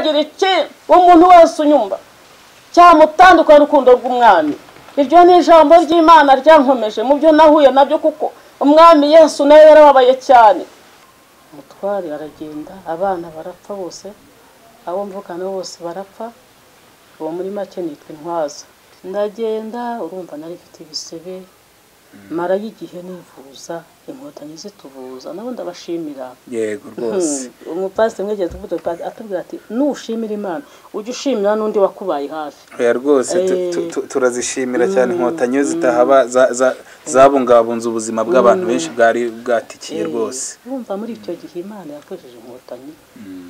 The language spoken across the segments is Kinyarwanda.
Ntihakagire umuntu wese unyumva cyamutandukana urukundo rw'umwami. Iryo ni ijambo ry'Imana ryankomeje mu byo nahuye nabyo, kuko umwami Yesu nawe yarababaye cyane. Umutware aragenda, abana barapfa bose, abo mvukana bose barapfa. Uwo muri make nitwa Intwaza. Ndagenda, urumva nari mfite ibisebe, mara y'igihe nivuza, Inkotanyi zituvuza, nabo ndabashimira. Yego rwose. Umupasiteri mwegeze tuvuga atubwira ati nushimira Imana ujye ushimira n'undi wakubaye hafi. Oya rwose, turazishimira cyane Inkotanyi zitahaba zabungabunze ubuzima bw'abantu benshi bwari bwatikiye rwose. Urumva muri icyo gihe Imana yakoresheje Inkotanyi,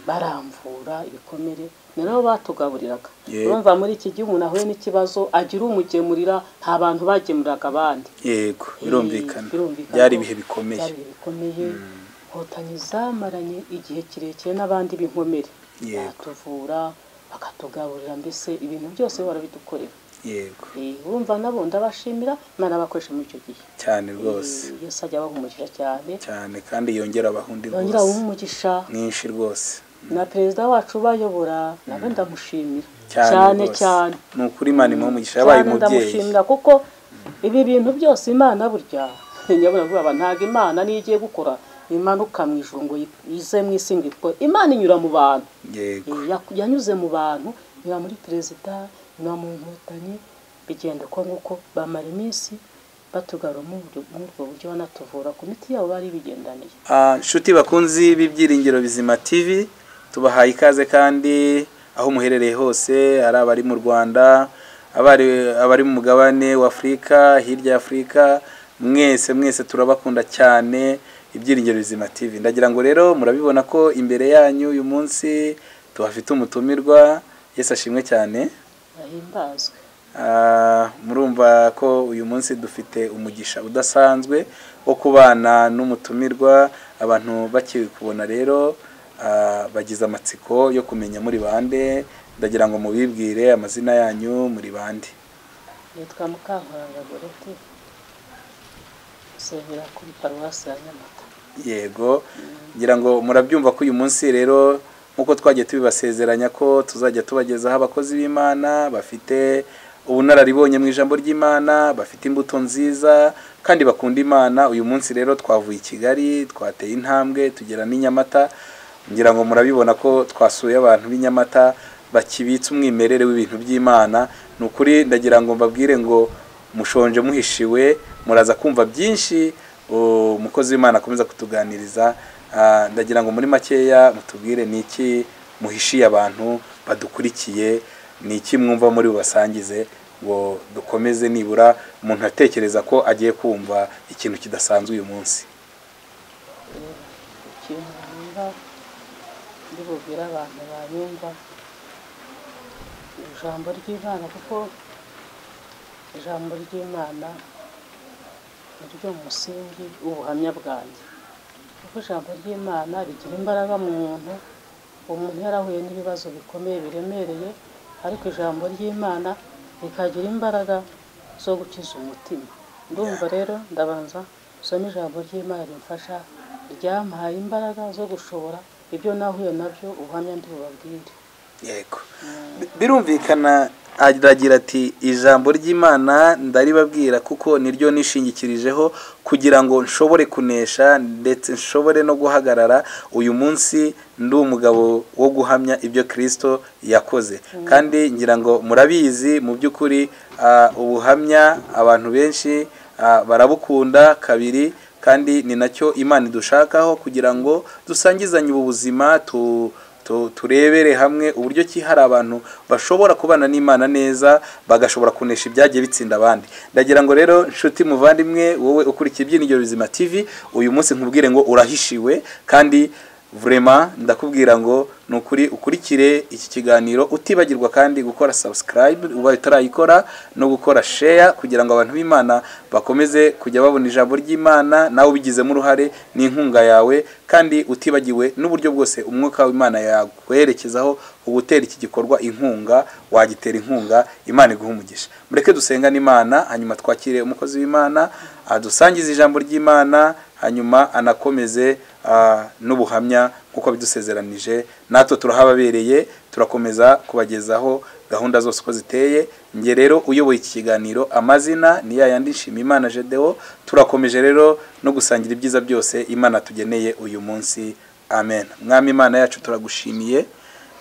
baramvura ibikomere, ni nabo batugaburiraga. Urumva muri iki gihe umuntu ahuye n'ikibazo agira umugemurira, nta bantu bagemuriraga abandi. Yego, birumvikana. Byari ibihe bikomeye. Byari bikomeye. Inkotanyi zamaranye igihe kirekire n'abandi b'inkomere, batuvura, bakatugaburira, mbese ibintu byose barabidukorera. Yego. Urumva nabo ndabashimira, Imana bakoresha muri icyo gihe cyane rwose. Yesu ajya abaha umugisha cyane cyane, kandi yongera abahundi rwose, yongera umugisha mwinshi rwose. Na perezida wacu bayobora nawe ndamushimira cyane cyane. Ni ukuri Imana imuha umugisha, yabaye umubyeyi. Ndamushimira kuko ibi bintu byose Imana burya nyabona vuba, ntago Imana niyo igiye gukora imanuka mu ijuru ngo ize mu isi ngo ikore. Imana inyura mu bantu. Yego. Yanyuze mu bantu, inyura muri perezida, inyura mu Nkotanyi, bigenda uko nguko, bamara iminsi batugarura muri ubwo buryo, banatuvura ku miti yabo bari bigendaniye. Nshuti bakunzi b'Ibyiringiro Bizima TV, tubahaye ikaze kandi aho muherereye hose, ari abari mu Rwanda, abari mu mugabane wa Afurika, hirya ya Afurika, mwese mwese turabakunda cyane. Ibyiringiro Bizima TV, ndagira ngo rero murabibona ko imbere yanyu uyu munsi tuhafite umutumirwa. Yesu ashimwe cyane, ahimbazwe. Murumva ko uyu munsi dufite umugisha udasanzwe wo kubana n'umutumirwa. Abantu bakikubona rero bagize amatsiko yo kumenya muri bande. Ndagira ngo mubibwire amazina yanyu, muri bande. Nitwa Mukankuranga Goreti, nsengera kuri paruwasi ya Nyamata. Yego, ngira ngo murabyumva ko uyu munsi rero nkuko twagiye tubibasezeranya ko tuzajya tubagezaho abakozi b'Imana bafite ubunararibonye mu ijambo ry'Imana, bafite imbuto nziza kandi bakunda Imana. Uyu munsi rero twavuye i Kigali, twateye intambwe tugera n'i Nyamata. Ngira ngo murabibona ko twasuye abantu b'i Nyamata bakibitse umwimerere w'ibintu by'Imana. Ni ukuri ndagira ngo mbabwire ngo mushonje muhishiwe, muraza kumva byinshi umukozi w'Imana akomeza kutuganiriza. Ndagira ngo muri makeya mutubwire ni iki muhishiye abantu badukurikiye, ni iki mwumva muri bubasangize ngo dukomeze, nibura umuntu atekereza ko agiye kumva ikintu kidasanzwe uyu munsi. Ikintu numva ndibubwira abantu banyumva, ijambo ry'Imana, kuko ijambo ry'Imana ni ryo musingi w'ubuhamya bwanjye. Kuko ijambo ry'Imana rigira imbaraga mu muntu. Umuntu yarahuye n'ibibazo bikomeye biremereye, ariko ijambo ry'Imana rikagira imbaraga zo gukiza umutima. Ndumva rero ndabanza nsome ijambo ry'Imana rimfasha, ryampaye imbaraga zo gushobora ibyo nahuye nabyo, ubuhamya ndi bubabwire. Yego, birumvikana. Aragira ati ijambo ry'Imana ndaribabwira kuko niryo nishingikirijeho kugira ngo nshobore kunesha ndetse nshobore no guhagarara uyu munsi ndi umugabo wo guhamya ibyo Kristo yakoze. Kandi ngira ngo murabizi mu by'ukuri, ubuhamya abantu benshi barabukunda kabiri, kandi ni nacyo Imana idushakaho kugira ngo dusangizanye ubu buzima, turebere hamwe uburyo ki hari abantu bashobora kubana n'Imana neza, bagashobora kunesha ibyagiye bitsinda abandi. Ndagira ngo rero nshuti muvandimwe, wowe ukurikiye Ibyiringiro Bizima TV, uyu munsi nkubwire ngo urahishiwe, kandi vraiment ndakubwira ngo nukuri ukurikire iki kiganiro, utibagirwa kandi gukora subscribe ubaye utarayikora, no gukora share kugira ngo abantu b'Imana bakomeze kujya babona ijambo ry'Imana, nawe ubigizemo uruhare n'inkunga yawe, kandi utibagiwe n'uburyo bwose umwuka w'Imana yakwerekezaho ugutera iki gikorwa inkunga, wagitera inkunga, Imana iguha umugisha. Mureke dusengane Imana, hanyuma twakire umukozi w'Imana adusangize ijambo ry'Imana, hanyuma anakomeze n'ubuhamya nkuko bidusezeranije. Natwe turahababereye, Turakomeza kubagezaho gahunda zose uko ziteye. Nge rero uyoboye iki kiganiro, amazina ni ya yandi, Nshimiyimana Gedeon. Turakomeje rero no gusangira ibyiza byose Imana tugeneye uyu munsi. Amen. Mwami Imana yacu, turagushimiye,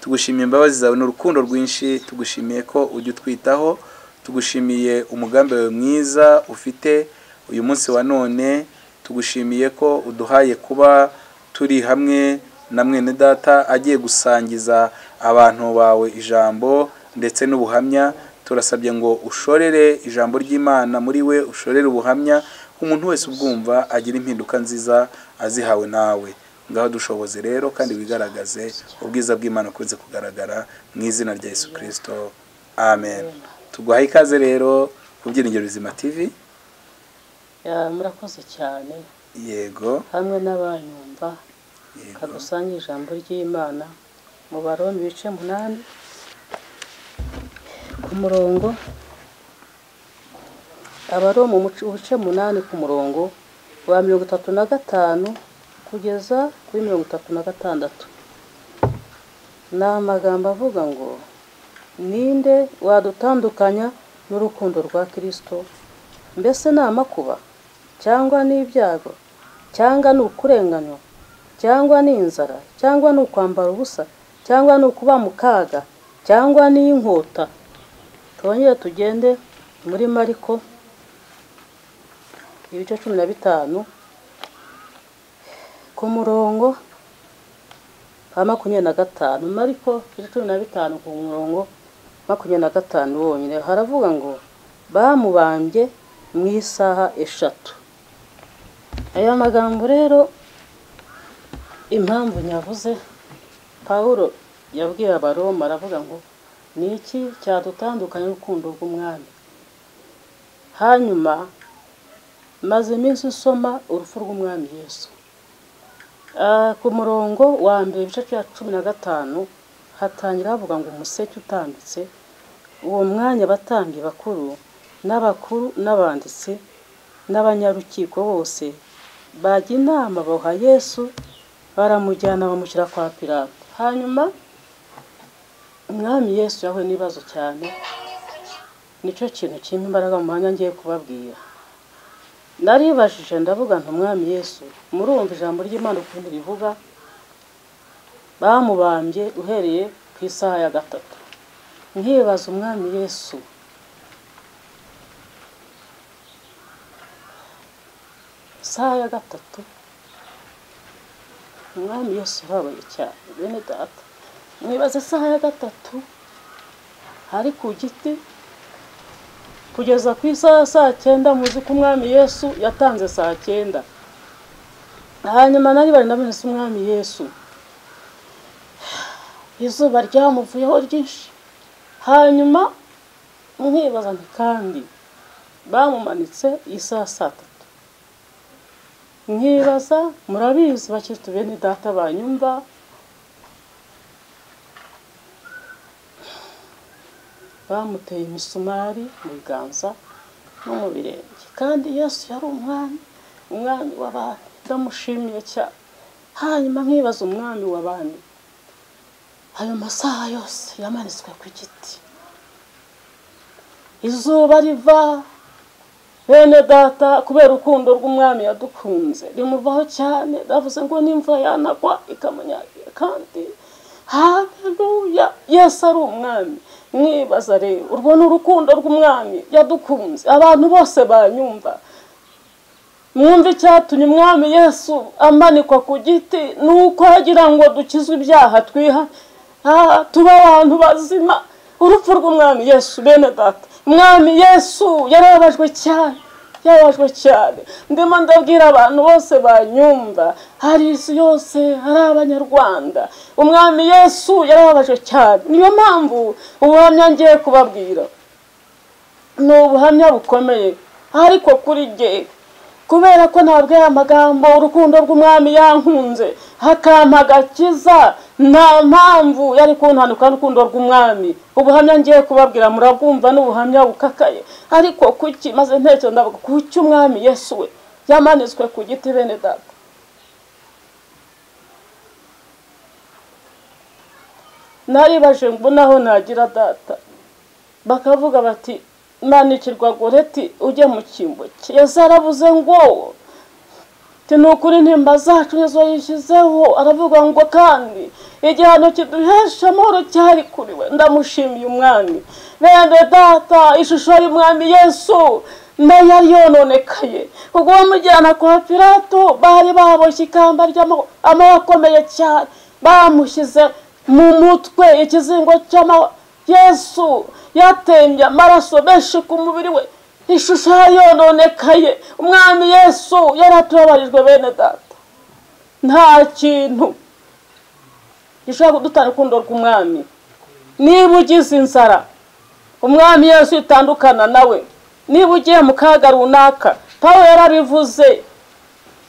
tugushimiye imbabazi zawe n'urukundo rwinshi, tugushimiye ko ujya utwitaho, tugushimiye umugambi wawe mwiza ufite uyu munsi wa none, tugushimiye ko uduhaye kuba turi hamwe na mwene data agiye gusangiza abantu bawe ijambo ndetse n'ubuhamya. Turasabye ngo ushorere ijambo ry'Imana muri we, ushorere ubuhamya, umuntu wese ubwumva agira impinduka nziza azihawe nawe. Ngaho dushoboze rero kandi wigaragaze, ubwiza bw'Imana bukunze kugaragara mu izina rya Yesu Kristo, amen. Tuguhaye ikaze rero ku Byiringiro Bizima TV. Murakoze cyane. Yego. Hamwe n'abanyumva, kadusange ijambo ry'Imana mu Baroma ibice 8 ku murongo, Abaroma ibice 8 ku murongo wa 35 kugeza kuri 36. Ni amagambo avuga ngo: ninde wadutandukanya n'urukundo rwa Kristo? Mbese ni amakuba, cyangwa ni ibyago, cyangwa ni ukurenganywa, cyangwa ni inzara, cyangwa ni ukwambara ubusa, cyangwa ni ukuba mu kaga, cyangwa ni inkota? Twongere tugende muri Mariko ibice 15 ku murongo wa 25. Mariko ibice 15 ku murongo 25 wonyine haravuga ngo: bamubambye mu isaha 3. Aya magambo rero impamvu nyavuze, Pawulo yabwiye Abaroma aravuga ngo: ni iki cyadutandukanya n'urukundo rw'Umwami? Hanyuma maze iminsi usoma urupfu rw'Umwami Yesu. Ku murongo wa mbere ibice bya 15 hatangira havuga ngo: umuseke utambitse, uwo mwanya abatambyi bakuru n'abakuru n'abanditsi n'abanyarukiko bose bajya inama, boha Yesu baramujyana bamushyira kwa Pilato. Hanyuma Umwami Yesu yahuye n'ibibazo cyane, nicyo kintu kimpa imbaraga mu mwanya ngiye kubabwira. Naribajije ndavuga nti: Umwami Yesu, murumva ijambo ry'Imana ukuntu rivuga, bamubambye uhereye ku isaha ya 3. Nkibaza Umwami Yesu, isaha ya 3, Umwami Yesu yababaye cyane. Bene data, mwibaze isaha ya 3 hari ku giti kugeza ku isaha saa 9. Muzi ko Umwami Yesu yatanze saa 9. Hanyuma nari bari nabonye Umwami Yesu, izuba ryamuvuyeho ryinshi. Hanyuma nkibaza nti kandi bamumanitse isaha saa 3. Nkibaza, murabizi bakristo bene data banyumva, bamuteye imisumari mu biganza no mu birenge, kandi Yesu yari umwami, umwami w'abami, ndamushimiye cyane. Hanyuma nkibaza umwami w'abami, ayo masaha yose yamanitswe ku giti, izuba riva, bene data, kubera urukundo rw'Umwami yadukunze rimuvaho cyane. Ndavuze ngo n'imvura yanagwa ikamunyagira, kandi haleluya, Yesu ari umwami. Mwibaza rero, urwo ni urukundo rw'Umwami yadukunze. Abantu bose banyumva, mwumve icyatumye Umwami Yesu amanikwa ku giti, nuko agira ngo dukizwe ibyaha twiha, tuba abantu bazima. Urupfu rw'Umwami Yesu, bene data, Umwami Yesu yarababajwe cyane, yarababajwe cyane. Ndimo ndabwira abantu bose banyumva, hari isi yose, hari Abanyarwanda, Umwami Yesu yarababajwe cyane. Niyo mpamvu ubuhamya ngiye kubabwira ni ubuhamya bukomeye, ariko kuri jye, kubera ko nabwiye amagambo urukundo rw'Umwami yankunze akampa agakiza, nta mpamvu yari kuntanuka n'urukundo rw'Umwami. Ubuhamya ngiye kubabwira murabwumva, n'ubuhamya bukakaye, ariko kuki maze ntekereza ndavuga kuki Umwami Yesu we yamanitswe ku giti? Bene data, Naribaje ngo naho nagira data, bakavuga bati manikirwa Goreti ujye mu cyimbo cye. Yesu yaravuze ngo nukuri intimba zacu nizo yishyizeho, aravuga ngo kandi igihano kiduhesha amahoro cyari kuri we. Ndamushimiye umwami. Bene data, ishusho y'umwami Yesu nayo yari yononekaye ubwo bamujyana kwa Pilato, bari baboshye ikamba ry'amahwa akomeye cyane, bamushyize mu mutwe ikizingo cy'amahwa. Yesu yatembye amaraso menshi ku mubiri we, ishusho yari yononekaye. Umwami Yesu yaratubabarijwe bene data. Nta kintu gishobora kudutana urukundo rw'umwami. Niba ugize inzara, umwami Yesu itandukana nawe. Niba ugiye mu kaga runaka, Pawulo yarabivuze,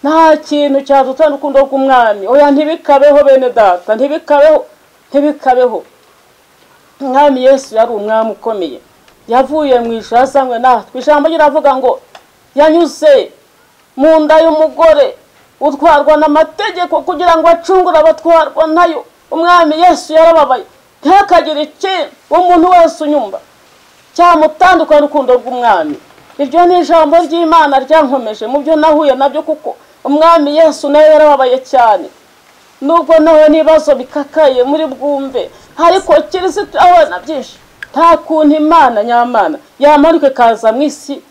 nta kintu cyadutana urukundo rw'umwami. Oya, ntibikabeho bene data, ntibikabeho, ntibikabeho. Umwami Yesu yari umwami ukomeye, yavuye mu ijuru azanywe natwe. Ijambo riravuga ngo yanyuze mu nda y'umugore utwarwa n'amategeko kugira ngo acungure abatwarwa nayo. Umwami Yesu yarababaye. Ntihakagire ikintu umuntu wese unyumva cyamutandukanya n'urukundo rw'umwami. Iryo ni ijambo ry'Imana ryankomeje mu byo nahuye nabyo, kuko umwami Yesu nawe yarababaye cyane. Nubwo nawe n'ibibazo bikakaye muri bwumve, ariko Kirisitu abona byinshi. Nta kuntu Imana nyamana yamanuka ikaza mu isi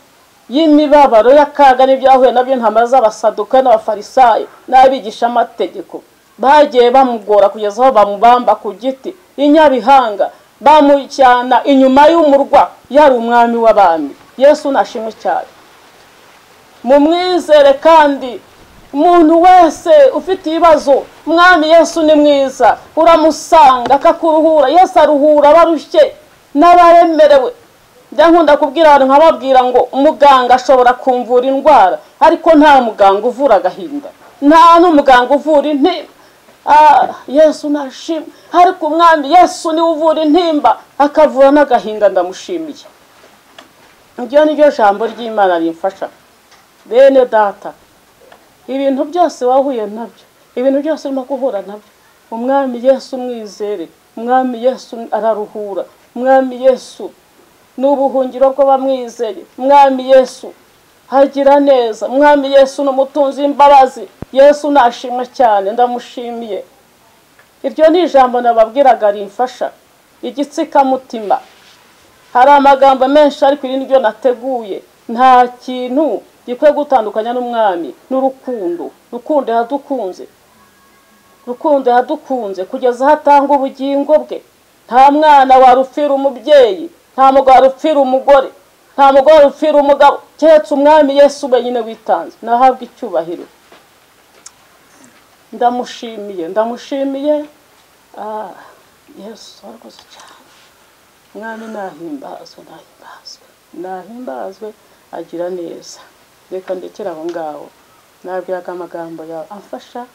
y'imibabaro y'akaga n'ibyahuye nabyo, intambara z'abasaduka n'abafarisayo n'abigisha amategeko bagiye bamugora kugeza aho bamubamba ku giti inyabihanga, bamujyana inyuma y'umurwa. Yari umwami w'abami. Yesu nashimwe cyane. Mumwizere kandi umuntu wese ufite ibibazo, umwami Yesu ni mwiza, uramusanga akakuruhura. Yesu aruhura abarushye n'abaremerewe. Njya nkunda kubwira abantu nkababwira ngo umuganga ashobora kumvura indwara, ariko nta muganga uvura agahinda, nta n'umuganga uvura intimba. Yesu nashimwe. Ariko umwami Yesu niwe uvura intimba akavura n'agahinda. Ndamushimiye. Iryo ni ryo jambo ry'Imana rimfasha. Bene data, ibintu byose wahuye nabyo, ibintu byose urimo guhura nabyo, umwami Yesu mwizere. Umwami Yesu araruhura. Umwami Yesu ni ubuhungiro bw'abamwizeye. Umwami Yesu agira neza. Umwami Yesu ni umutunzi w'imbabazi. Yesu nashimwe cyane, ndamushimiye. Iryo ni ijambo nababwiraga rimfasha igitsikamutima. Hari amagambo menshi ariko iri niryo nateguye. Nta kintu gikwiye gutandukanya n'umwami n'urukundo. Rukundo yadukunze, rukundo yadukunze kugeza aho atanga ubugingo bwe. Nta mwana warupfira umubyeyi, nta mugabo warupfira umugore, nta mugore warupfira umugabo, keretse umwami Yesu wenyine witanze. Nahabwa icyubahiro. Ndamushimiye, ndamushimiye. Yesu arakoze cyane. Umwami nahimbazwe, nahimbazwe, nahimbazwe, agira neza. Reka ndekere aho ngaho. Nabwiraga amagambo yawe amfasha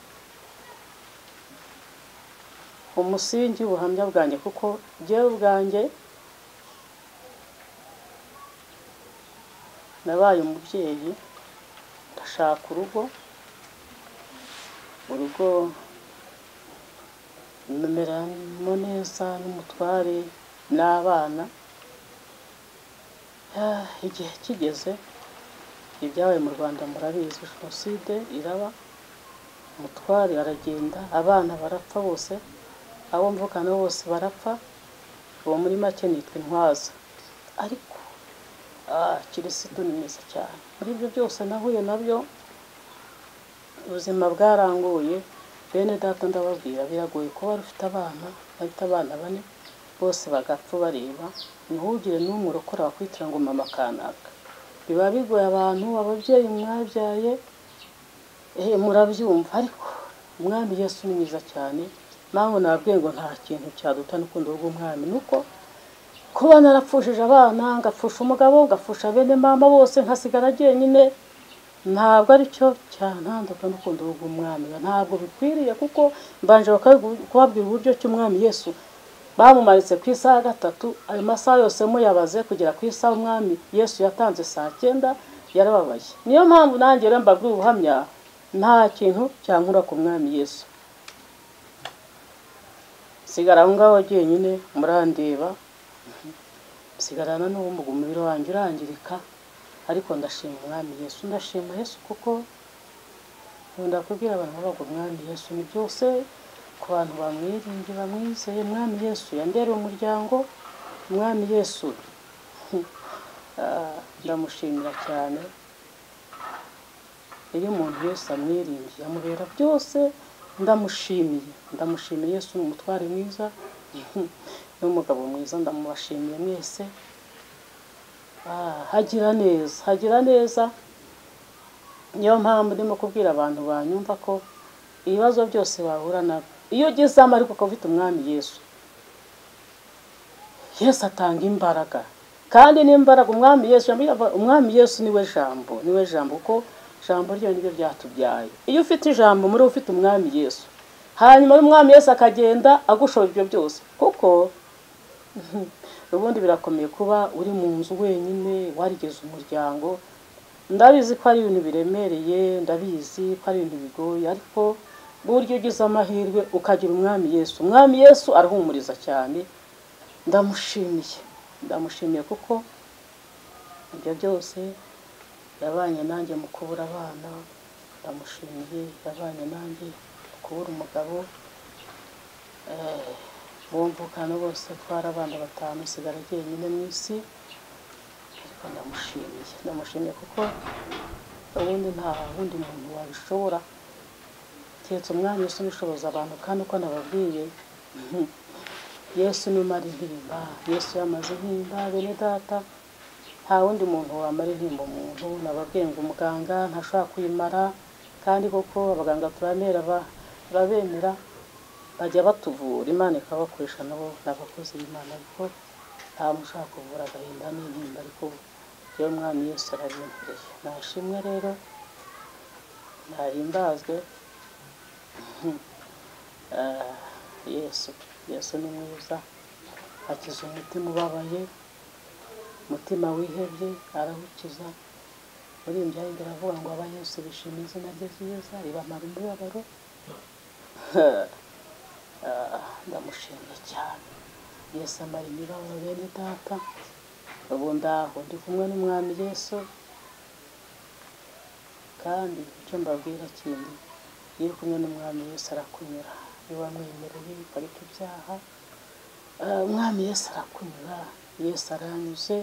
umusingi w'ubuhamya bwanjye, kuko jyewe ubwanjye nabaye umubyeyi, ndashaka urugo, urugo numeramo neza n'umutware n'abana. Igihe kigeze, ibyabaye mu Rwanda murabizi, jenoside iraba, umutware aragenda, abana barapfa bose, abo mvukana bose barapfa. Uwo muri make nitwa intwaza. Ariko Kirisitu ni mwiza cyane. Muri ibyo byose nahuye nabyo, ubuzima bwarangoye. Bene data ndababwira, biragoye kuba ufite abana, bafite abana bane bose bagapfa bareba, ntugire n'umwe urokora wakwitira ngo mama kanaka. Biba bigoye abantu, ababyeyi mwabyaye murabyumva. Ariko umwami Yesu ni mwiza cyane. Mpamvu nababwiye ngo nta kintu cyaduta n'urukundo rw'umwami, nuko kuba narapfushije abana, ngapfusha umugabo, ngapfusha bene mama bose, nkasigara jyenyine, ntabwo aricyo cyantandukanya n'urukundo rw'umwami. Ntabwo bikwiriye, kuko mbanje kubabwira uburyo cy'umwami Yesu bamumaritse ku isaha 3, ayo masaha yose muyabaze kugera ku isaha umwami Yesu yatanze saa 9, yarababaye. Niyo mpamvu nanjye rero mbabwira ubuhamya, nta kintu cyankura ku mwami Yesu. Nsigara aho ngaho jyenyine murandeba, nsigarana n'ubumuga, umubiri wanjye urangirika, ariko ndashima Umwami Yesu, ndashima Yesu kuko nkunda kubwira abantu bavuga Umwami Yesu ni byose ku bantu bamwiringiye bamwizeye. Umwami Yesu yandereye umuryango, Umwami Yesu ndamushimira cyane. Iyo umuntu Yesu amwiringiye amubera byose, ndamushimiye, ndamushimiye. Yesu ni umutware mwiza n'umugabo mwiza, ndamubashimiye mwese. Hagira neza, hagira neza. Niyo mpamvu ndimo kubwira abantu banyumva ko ibibazo byose bahura nabyo, iyo ugeze ariko ukaba ufite Umwami Yesu, Yesu atanga imbaraga, kandi n'imbaraga Umwami Yesu, Umwami Yesu niwe jambo, niwe jambo, kuko ijambo ryo niryo ryatubyaye. Iyo ufite ijambo muri ufite Umwami Yesu, hanyuma y'Umwami Yesu akagenda agushora ibyo byose, kuko ubundi birakomeye kuba uri mu nzu wenyine warigeze umuryango. Ndabizi ko ari ibintu biremereye, ndabizi ko ari ibintu bigoye, ariko buryo ugize amahirwe ukagira Umwami Yesu, Umwami Yesu arahumuriza cyane. Ndamushimiye, ndamushimiye kuko ibyo byose yabanye nanjye mu kubura abana, ndamushimiye. Yabanye nanjye mu kubura umugabo, bumvukana bose twari abana 5, nsigara jyenyine mu isi, ariko ndamushimiye, ndamushimiye kuko ubundi nta wundi muntu wabishobora keretse Umwami Yesu ubishoboza abantu. Kandi uko nababwiye, Yesu numara intimba, Yesu yamaze intimba bene data, nta wundi muntu wamara intimba umuntu. Nababwiye ngo umuganga ntashobora kuyimara, kandi koko abaganga turamera barabemera, bajya batuvura, Imana ikabakoresha nabo n'abakozi b'Imana, ariko nta muntu ushobora kuvura agahinda n'intimba, ariko iyo Umwami Yesu arabimpereye. Nashimwe rero, nahimbazwe. Yesu, Yesu ni mwiza, akiza umutima ubabaye, umutima wihebye arawukiza. Muri ibyo aravuga ngo aba Yesu bishimiye izina rye ryiza ribamara umubabaro. Ndamushimye cyane. Yesu amara imibabaro bene data. Ubu ndaho ndi kumwe n'Umwami Yesu, kandi icyo mbabwira kindi, iyo uri kumwe n'Umwami Yesu arakunyura. Iyo wamwemereye ukareka ibyaha, Umwami Yesu arakunyura. Yesu aranyuze,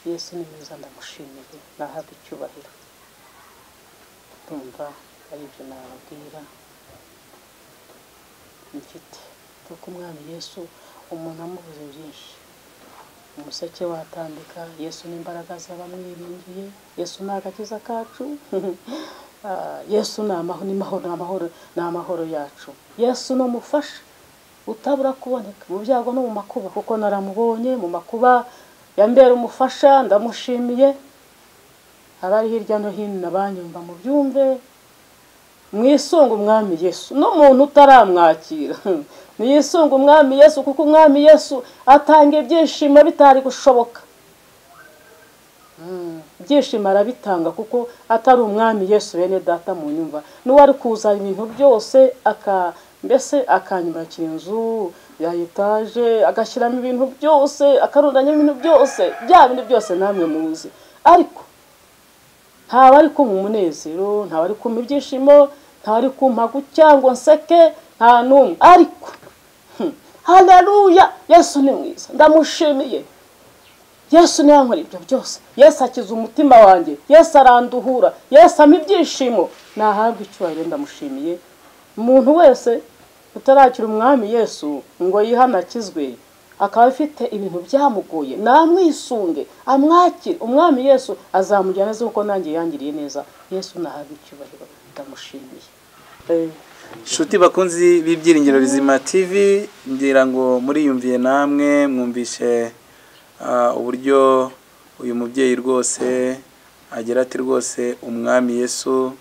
Yesu ni mwiza, ndamushimiye, nahabwa icyubahiro. Ndumva ari ibyo nababwira mfite, kuko Umwami Yesu umuntu amubuze byinshi. Umuseke watambika, Yesu n'imbaraga z'abamwiringiye, Yesu ni agakiza kacu, Yesu ni amahoro, ni amahoro yacu. Yesu ni umufasha utabura kuboneka mu byago no mu makuba, kuko naramubonye mu makuba yambera umufasha, ndamushimiye. Abari hirya no hino nabanyumva mu byumve, mwisunga Umwami Yesu. N'umuntu utaramwakira niyisunga Umwami Yesu, kuko Umwami Yesu atanga ibyishimo bitari gushoboka. Ibyishimo arabitanga kuko atari Umwami Yesu bene data mu nyumva. N'uwari kuza ibintu byose mbese akanyubakira inzu ya etaje, agashyiramo ibintu byose, akarundanya ibintu byose, bya bintu byose namwe muzi, ariko ntaba ari kumpa umunezero, ntaba ari kumpa ibyishimo, ntaba ari kumpa cyangwa nseke, nta n'umwe. Ariko haleluya, Yesu ni mwiza, ndamushimiye. Yesu niwe wankora ibyo byose. Yesu akiza umutima wanjye, Yesu aranduhura, Yesu ampa ibyishimo, nahabwa icyubahiro, ndamushimiye. Umuntu wese utarakira Umwami Yesu ngo yihanakizwe, akaba afite ibintu byamugoye, namwisunge amwakire Umwami Yesu, azamujyana neza kuko nanjye yangiriye neza. Yesu nahabwa icyubahiro, ndamushimiye. Nshuti bakunzi b'Ibyiringiro Bizima TV, ngira ngo muriyumviye namwe, mwumvishe uburyo uyu mubyeyi rwose agira ati rwose Umwami Yesu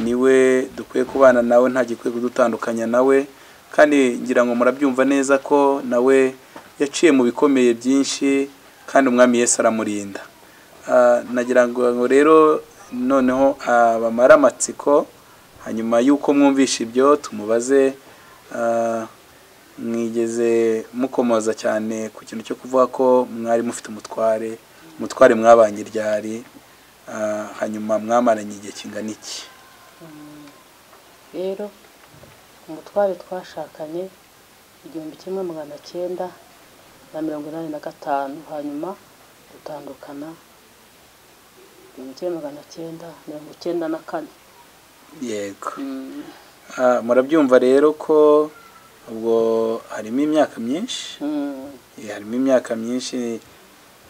niwe dukwiye kubana nawe, nta gikwiye kudutandukanya nawe. Kandi ngira ngo murabyumva neza ko nawe yaciye mu bikomeye byinshi, kandi Umwami Yesu aramurinda. Nagira ngo rero noneho abamara amatsiko, hanyuma yuko mwumvisha ibyo tumubaze Mwigeze mukomoza cyane ku kintu cyo kuvuga ko mwari mufite umutware mwabanye ryari, hanyuma mwamaranye igihe kingana iki? Rero umutware twashakanye 1985, hanyuma dutandukana 1994. Yego. Murabyumva rero ko ubwo harimo imyaka myinshi. Harimo imyaka myinshi,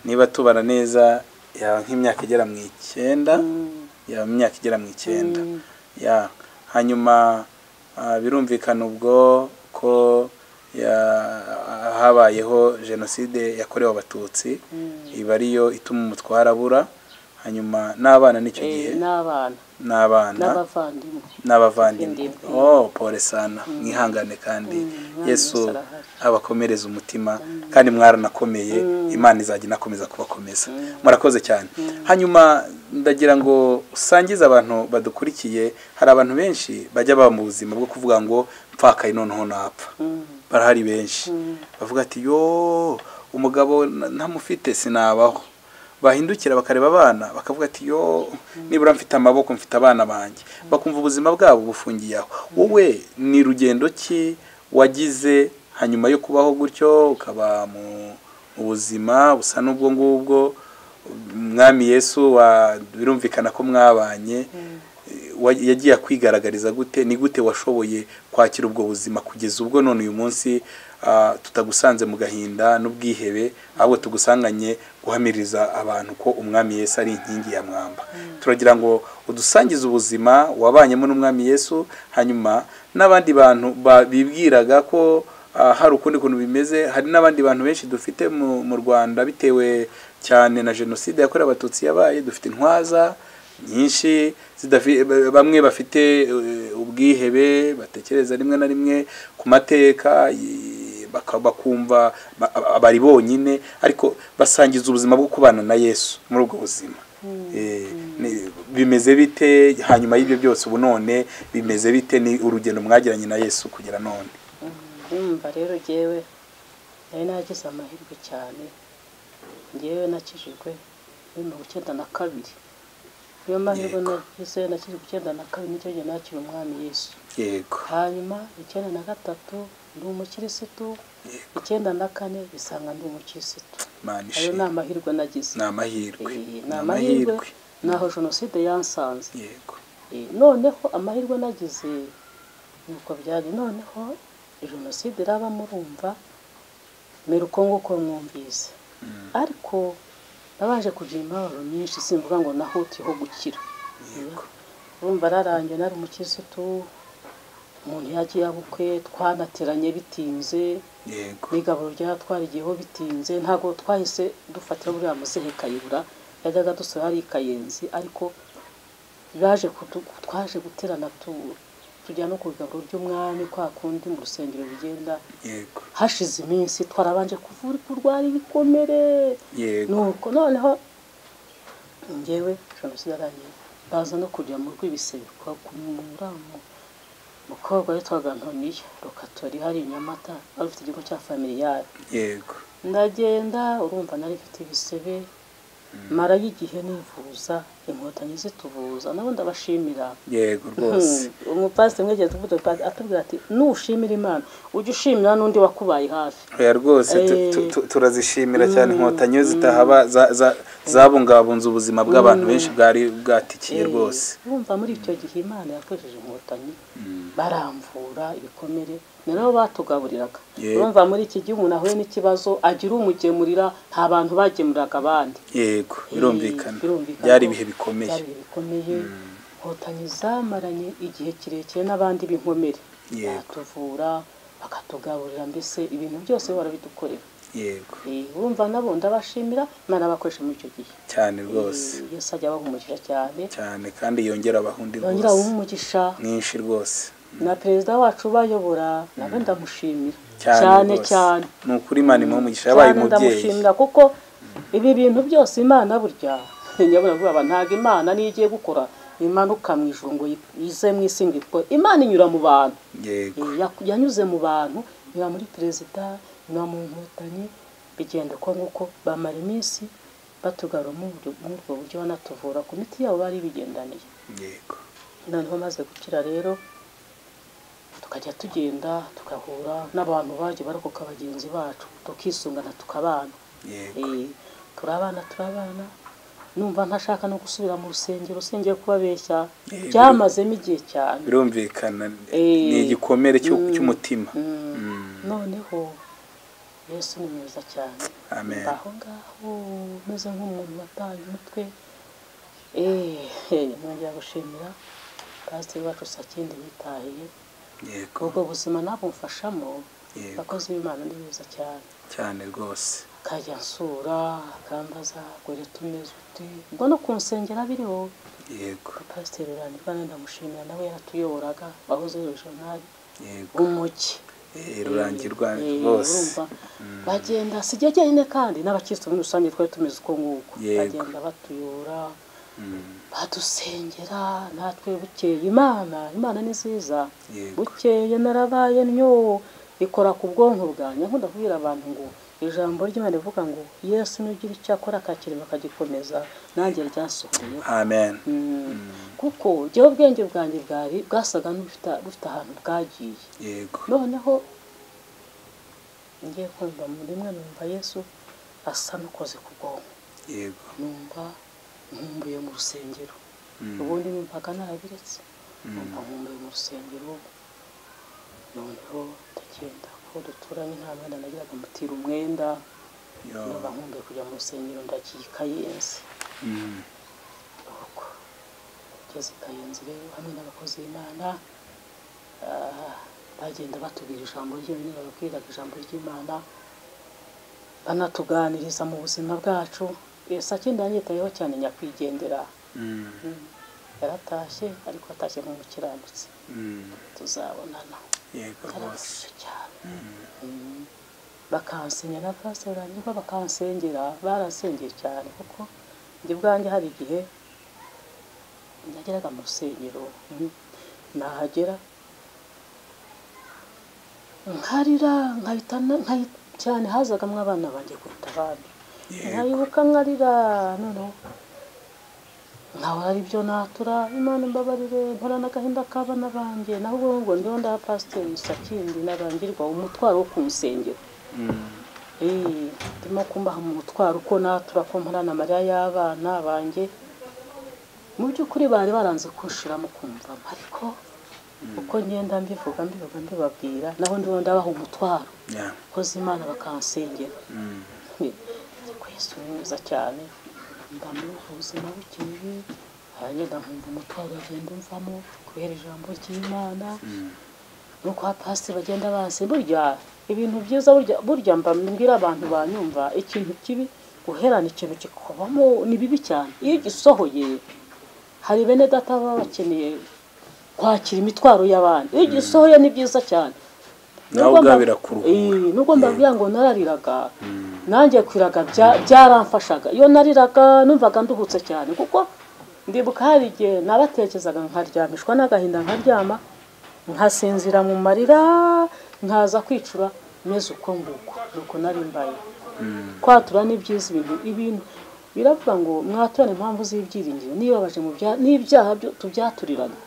niba tubara neza yaba nk'imyaka igera mu 9, yaba imyaka igera mu 9. Ya hanyuma birumvikana ubwo ko habayeho jenoside yakorewe abatutsi, iba ariyo ituma umutware abura, hanyuma n'abana n'icyo gihe n'abana n'abavandimwe. Oh, pole sana, mwihangane kandi Yesu abakomereza umutima, kandi mwaranakomeye, Imana izajya inakomeza kubakomeza. Murakoze cyane. Hanyuma ndagira ngo usangize abantu badukurikiye, hari abantu benshi bajya baba mu buzima bwo kuvuga ngo mpfakaye noneho napfa. Barahari benshi bavuga ati yo umugabo ntamufite sinabaho. Bahindukira bakareba abana bakavuga ati yo nibura mfite amaboko mfite abana banjye, bakumva ubuzima bwabo bufungiye aho. Wowe ni rugendo ki wagize hanyuma yo kubaho gutyo, ukaba mu buzima busa n'ubwo ngubwo? Mwami Yesu birumvikana ko mwabanye, yagiye kwigaragariza gute? Ni gute washoboye kwakira ubwo buzima kugeza ubwo none uyu munsi tutagusanze mu gahinda n'ubwihebe, ahubwo tugusanganye guhamiriza abantu ko Umwami Yesu ari inkingi ya mwamba? Turagira ngo udusangize ubuzima wabanyemo n'Umwami Yesu, hanyuma n'abandi bantu bibwiraga ko hari ukundi kuntu bimeze. Hari n'abandi bantu benshi dufite mu Rwanda bitewe cyane na jenoside yakorewe abatutsi yabaye, dufite intwaza nyinshi, bamwe bafite ubwihebe, batekereza rimwe na rimwe ku mateka, bakumva bari bonyine, ariko basangiza ubuzima bwo kubana na Yesu muri ubwo buzima. Bimeze bite hanyuma y'ibyo byose ubu none bimeze bite? Ni urugendo mwagiranye na Yesu kugera none? Ndumva rero jewe nari nagize amahirwe cyane. Njyewe nakijijwe muri 1992. Niyo mahirwe nagize, nakijijwe 1992, nicyo gihe nakira Umwami Yesu. Yego. Hanyuma 1993 ndi umukirisitu, 1994 bisanga ndi umukirisitu. Ayo ni amahirwe nagize. Ni amahirwe. Ni amahirwe naho jenoside yansanze. Yego. Noneho amahirwe nagize nuko byari, noneho jenoside iraba murumva meruko nguko mwumvise. Ariko nabanje kugira imibabaro myinshi, simvuga ngo nahutiyeho gukira. Urumva ararangiye nari umukirisitu, umuntu yagiye abukwe, twanateranye bitinze. Yego. N'igaburo ryatwarigiyeho bitinze, ntago twahise dufatira buriya muzehe Kayibura, yajyaga dusura hari Kayenzi, ariko baje twaje guterana tujya no ku igaburo ry'Umwami kwa kundi mu rusengero bigenda. Yego. Hashize iminsi twarabanje kuvura kurwara ibikomere. Yego. Nuko noneho njyewe jenoside yarangiye, baza no kujya mu rw'ibisebe kwa kumuramo mukobwa witwaga Antoniya Rukatori hari Nyamata, ari ufite ikigo cya familiyari. Yego. Ndagenda urumva nari mfite ibisebe, mara y'igihe nivuza, inkotanyi zituvuza, nabo ndabashimira. Yego rwose. Umupasiteri mwegeze tuvuga atubwira ati nushimira Imana ujye ushimira n'undi wakubaye hafi. Oya rwose turazishimira cyane inkotanyi zitahaba zabungabunze ubuzima bw'abantu benshi bwari bwatikiye rwose. Urumva muri icyo gihe Imana yakoresheje inkotanyi, baramvura ibikomere, nabo batugaburiraga. Urumva muri iki gihe umuntu ahuye n'ikibazo agira umugemurira, nta bantu bagemuriraga abandi. Yego, birumvikana. Byari ibihe bikomeye. Byari bikomeye. Inkotanyi zamaranye igihe kirekire n'abandi b'inkomere. Batuvura, bakatugaburira, mbese ibintu byose barabidukorera. Yego. Urumva nabo ndabashimira, Imana abakoresha muri icyo gihe. Cyane rwose. Yesu ajya abaha umugisha cyane. Cyane kandi yongera abahundi rwose. Yongera abaha umugisha mwinshi rwose. Na perezida wacu bayobora nawe ndamushimira cyane cyane. Ni ukuri Imana imuha umugisha, yabaye umubyeyi. Ndamushimira kuko ibi bintu byose Imana burya nyabona vuba ntago Imana niyo igiye gukora imanuka mu ijuru ngo ize mu isi ngo ikore. Imana inyura mu bantu. Yego. Yanyuze mu bantu Nyura muri perezida, nyura mu Nkotanyi, bigenda uko nguko, bamara iminsi batugarura muri ubwo buryo, banatuvura ku miti yabo bari bigendaniye. Yego. Noneho maze gukira rero tukajya tugenda tugahura n'abantu baje barokoka bagenzi bacu, tukisungana tukabana. Yego. Turabana numva ntashaka no gusubira mu rusengero, singiye kubabeshya, byamazemo igihe cyane. Birumvikana ni igikomere cy'umutima. Noneho Yesu ni mwiza cyane. Amen. Aho ngaho meze nk'umuntu wataye umutwe. Nongera gushimira pasiteri wacu Sakindi witahiye. Yego. Ubwo buzima nabumfashamo. Abakozi b'Imana ni beza cyane. Cyane rwose. Kajya nsura akambaza gore tumeze uti, ubwo no kunsengera biriho. Yego. Pasiteri Rurangirwa ndamushimira, nawe yaratuyoboraga, wahoze regional. Yego. Umuki. Rurangirwa rwose. Bagenda sijya jyenyine kandi n'abakristo muri rusange twari tumeze uko nguko. Bagenda batuyobora, badusengera, natwe bukeye Imana ni nziza. Bukeye narabaye ntyo ikora ku bwonko bwanjye. Nkunda kubwira abantu ngo ijambo ry'Imana rivuga ngo Yesu nugira icyo akora akakirema akagikomeza, nanjye ryasohoye. Amen. Kuko jyewe ubwenge bwanjye bwari bwasaga n'ubufite ahantu bwagiye. Yego. Noneho ngiye kumva muri rimwe numva Yesu asa n'ukoze ku bwonko. Yego. Numva nkumbuye mu rusengero. Ubundi numvaga narabiretse. Numva nkumbuye mu rusengero. Noneho ndagenda kuko duturanye nta mwenda nagiraga, mutira umwenda. Numva nkumbuye kujya mu rusengero, ndagiye i Kayenzi. Nuko ngeze i Kayenzi rero hamwe n'abakozi b'Imana, bagenda batubwira ijambo ry'Imana, bababwiraga ijambo ry'Imana, banatuganiriza mu buzima bwacu. Sakindi yanyitayeho cyane nyakwigendera. Yaratashye ariko atashye nk'umukiranutsi. Tuzabonana. Yego rwose. Cyane. Bakansenya na pastor Rurangirwa, bakansengera, barasengeye cyane kuko njye bwanjye hari igihe nageraga mu rusengero, nahagera nkarira, nkahita cyane hazagamwe abana banjye kuruta abandi. Nkayibuka nkarira, noneho nkahora ari byo natura, Imana imbabarire, mpora n'agahinda k'abana banjye. Naho ubwo ngo ndiho ndaha pasiteri Sakindi n'abangirwa umutwaro wo kunsengera. Ndimo kumbaha umutwaro uko natura ko mporana amarira y'abana banjye. Mu by'ukuri bari baranze kunshiramo kumvamo, ariko uko ngenda mbivuga mbibabwira, naho ndiho ndabaha umutwaro. Koze Imana bakansengera. Yesu ni mwiza cyane. Mba muri ubwo buzima bukeye, haragenda nkumva umutwaro agenda umvamo kubera ijambo ry'Imana. Nuko abapasiteri bagenda banse, burya ibintu byiza, burya mba mbwira abantu banyumva, ikintu kibi guherana ikintu kikubamo ni bibi cyane. Iyo ugisohoye hari bene data baba bakeneye kwakira imitwaro y'abandi. Iyo ugisohoye ni byiza cyane. Nawe birakuruhura. Nubwo mbabwira ngo narariraga, nanjye kwiraga byaramfashaga. Iyo nariraga numvaga nduhutse cyane, kuko ndibuka hari igihe nabatekerezaga nkaryamishwa n'agahinda, nkaryama nkasinzira mu marira, nkaza kwicura meze uko nguko. Nuko nari mbaye. Kwatura ni byiza, ibintu biravuga ngo mwaturane impamvu z'ibyiringiro, niba baje mu bya n'ibyaha byo tubyaturirana.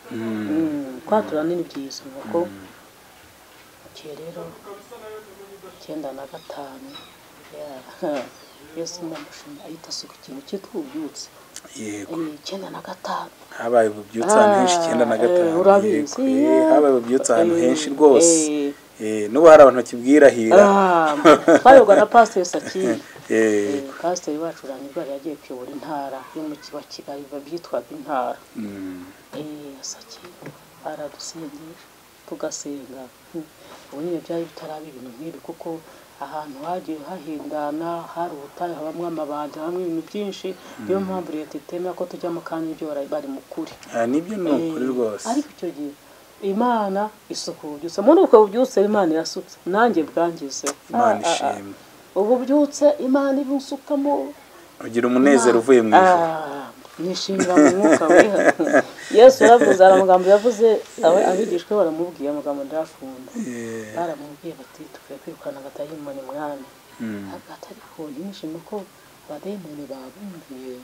Kwatura ni byiza. Nuko rero 95 Yesu ndamushimira ahita asuka ikintu cyitwa ububyutse. Yego. 95 habaye ububyutse ahantu henshi. 95 urabizi. Habaye ububyutse ahantu henshi rwose. N'ubu hari abantu bakibwirahira. Twayoborwa na pasiteri Sakindi. Pasiteri wacu Rurangirwa yagiye kuyobora intara y'umujyi wa Kigali, byitwaga intara. Sakindi aradusengera tugasenga. Ubu nyine byari bitaraba ibintu nk'ibi, kuko ahantu hagiye hahindana, hari ubutayu, habamwe amabandi, habamwe ibintu byinshi. Niyo mpamvu leta itemera ko tujyamo, kandi ibyo bari mu kuri. Nibyo ni ukuri rwose. Ariko icyo gihe Imana isuka ububyutse. Muri ubwo bubyutse Imana irasutse, nanjye bwangizeho. Imana ishimwe. Ububyutse Imana ibunsukamo, ugira umunezero uvuye mu ijuru. Nishimira mu mwuka wera. Yesu yaravuze, hari amagambo yavuze, abigishwa baramubwiye amagambo ndayakunda. Baramubwiye bati tukwiye kwirukana abadayimoni mwami. Ariko ntimwishime ko abadayimoni babumviye,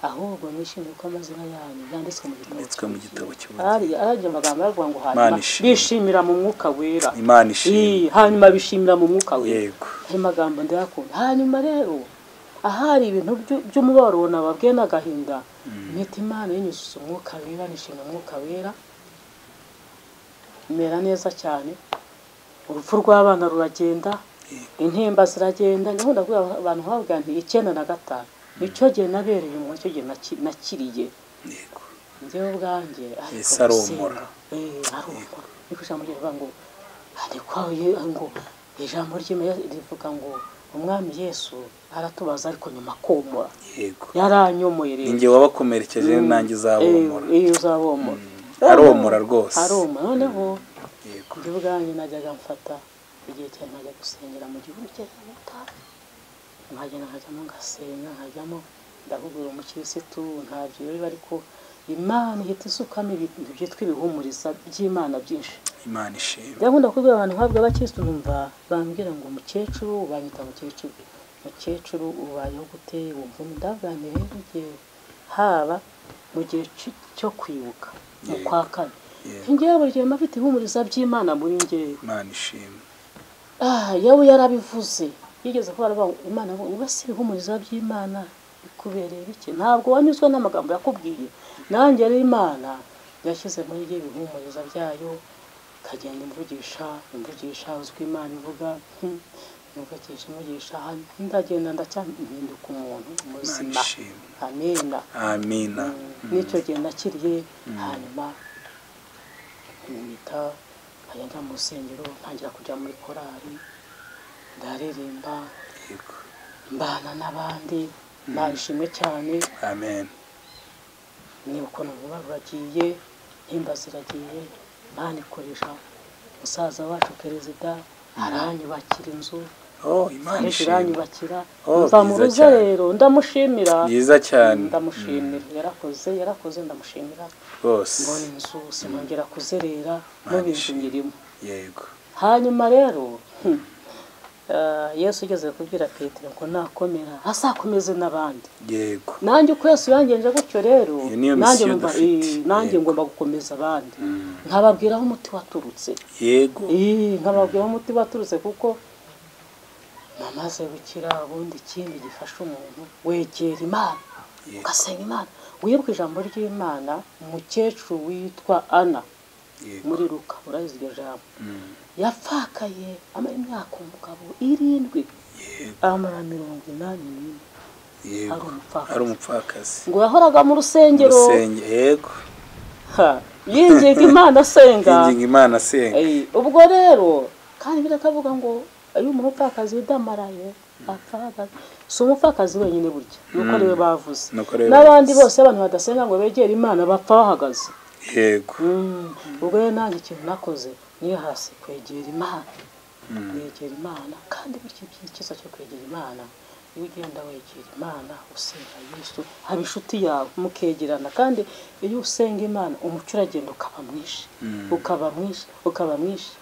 ahubwo mwishimire ko amazina yanyu yanditswe mu gitabo cy'ubugingo. Aragira amagambo aravuga ngo hanyuma bishimira mu mwuka wera. Imana ishimwe. Hanyuma bishimira mu mwuka wera. Ayo magambo ndayakunda. Hanyuma rero ahari ibintu by'umubabaro nababwiye n'agahinda, mpita Imana yinyuze umwuka wera, nishimira umwuka wera, mera neza cyane. Urupfu rw'abana ruragenda, intimba ziragenda. Nkunda kubwira abantu nkababwira nti 95 nicyo gihe nabereye umuntu, icyo gihe nakiriye. Yego. Njyewe ubwanjye ariko aromora. Aromora. Niko ijambo rivuga ngo ariko ngo ijambo ry'Imana rivuga ngo umwami Yesu aratubaza ariko nyuma komora. Yego. Yaranyomoye rero. Ninjye wabakomerekeje nanjye uzabomora. Uzabomora. Aromora rwose. Aromora. Noneho yego. Njyewe ubwanjye najyaga mfata igihe cyane najya gusengera mu gihugu cy'ubutayu. Nkagenda nkajyamo ngasenga, nkajyamo ndahugura umukirisitu, ntabyo biba, ariko Imana ihita isukamo ibintu byitwa ibihumuriza by'Imana byinshi. Imana ishimwe. Ndakunda kubwira abantu nkabwo abakirisitu, numva bambwira ngo umukecuru, banyita mukecuru, mukecuru ubayeho gute? Wumva ndavuga rero igihe haba mu gihe cyo kwibuka mu kwa kane, ngewe buri gihe mba mfite ibihumuriza by'Imana muri ngewe. Imana ishimwe. Yewe yarabivuze, yigeze kuba aravuga Imana ngo si ibihumuriza by'Imana bikubereye bike, ntabwo wanyuzwe n'amagambo yakubwiye. Nanjye rero Imana yashyize muri njye ibihumuriza byayo, ikagenda imvugisha, imvugisha, uzwi Imana ivuga, imvugisha, imvugisha, ndagenda ndacyahinduka umuntu muzima. Amina. Amina. N'icyo gihe nakiriye, hanyuma mpita nkajya mu rusengero, ntangira kujya muri korali, ndaririmba, mbana n'abandi, nishimwe cyane. Amen. Niba ukuntu umubabaro uragiye, intimba ziragiye, Imana ikoresha musaza wacu perezida, aranyubakira inzu. Imana ishimwe. Aranyubakira. Mva mu ruzerero, ndamushimira. Byiza cyane. Ndamushimira. Yarakoze, yarakoze, ndamushimira. Rwose. Mbona inzu sinongera kuzerera, n'ubu inzu nyirimo. Yego. Hanyuma rero Yesu ugeze kubwira Petero ngo nakomera asakomeze n'abandi. Yego. Nanjye uko Yesu yangenje gutyo rero, nanjye ngomba gukomeza abandi. Nkababwira aho umuti waturutse. Yego. Nkababwira aho umuti waturutse, kuko namaze gukira. Ubundi ikindi gifasha umuntu, wegera Imana, ugasenga Imana. Wibuke ijambo ry'Imana, umukecuru witwa Ana muri Luka, urazi iryo jambo. Yapfakaye amara imyaka umugabo 7, amara 84. Ari umupfakazi. Ngo yahoraga mu rusengero. Yego. Yinginga Imana asenga. Yinginga Imana asenga. Ubwo rero kandi birakavuga ngo ayo umupfakazi udamaraye apfa, si umupfakazi wenyine burya, nuko ariwe bavuze. N'abandi bose abantu badasenga ngo begere Imana bapfa bahagaze. Yego. Ubwo rero nanjye ikintu nakoze niyo hasi kwegera Imana. Kwegera Imana, kandi burya icyiza cyo kwegera Imana, iyo ugenda wegera Imana usenga Yesu, haba inshuti yawe mukegerana. Kandi iyo usenga Imana umucyo uragenda ukaba mwinshi, ukaba mwinshi, ukaba mwinshi,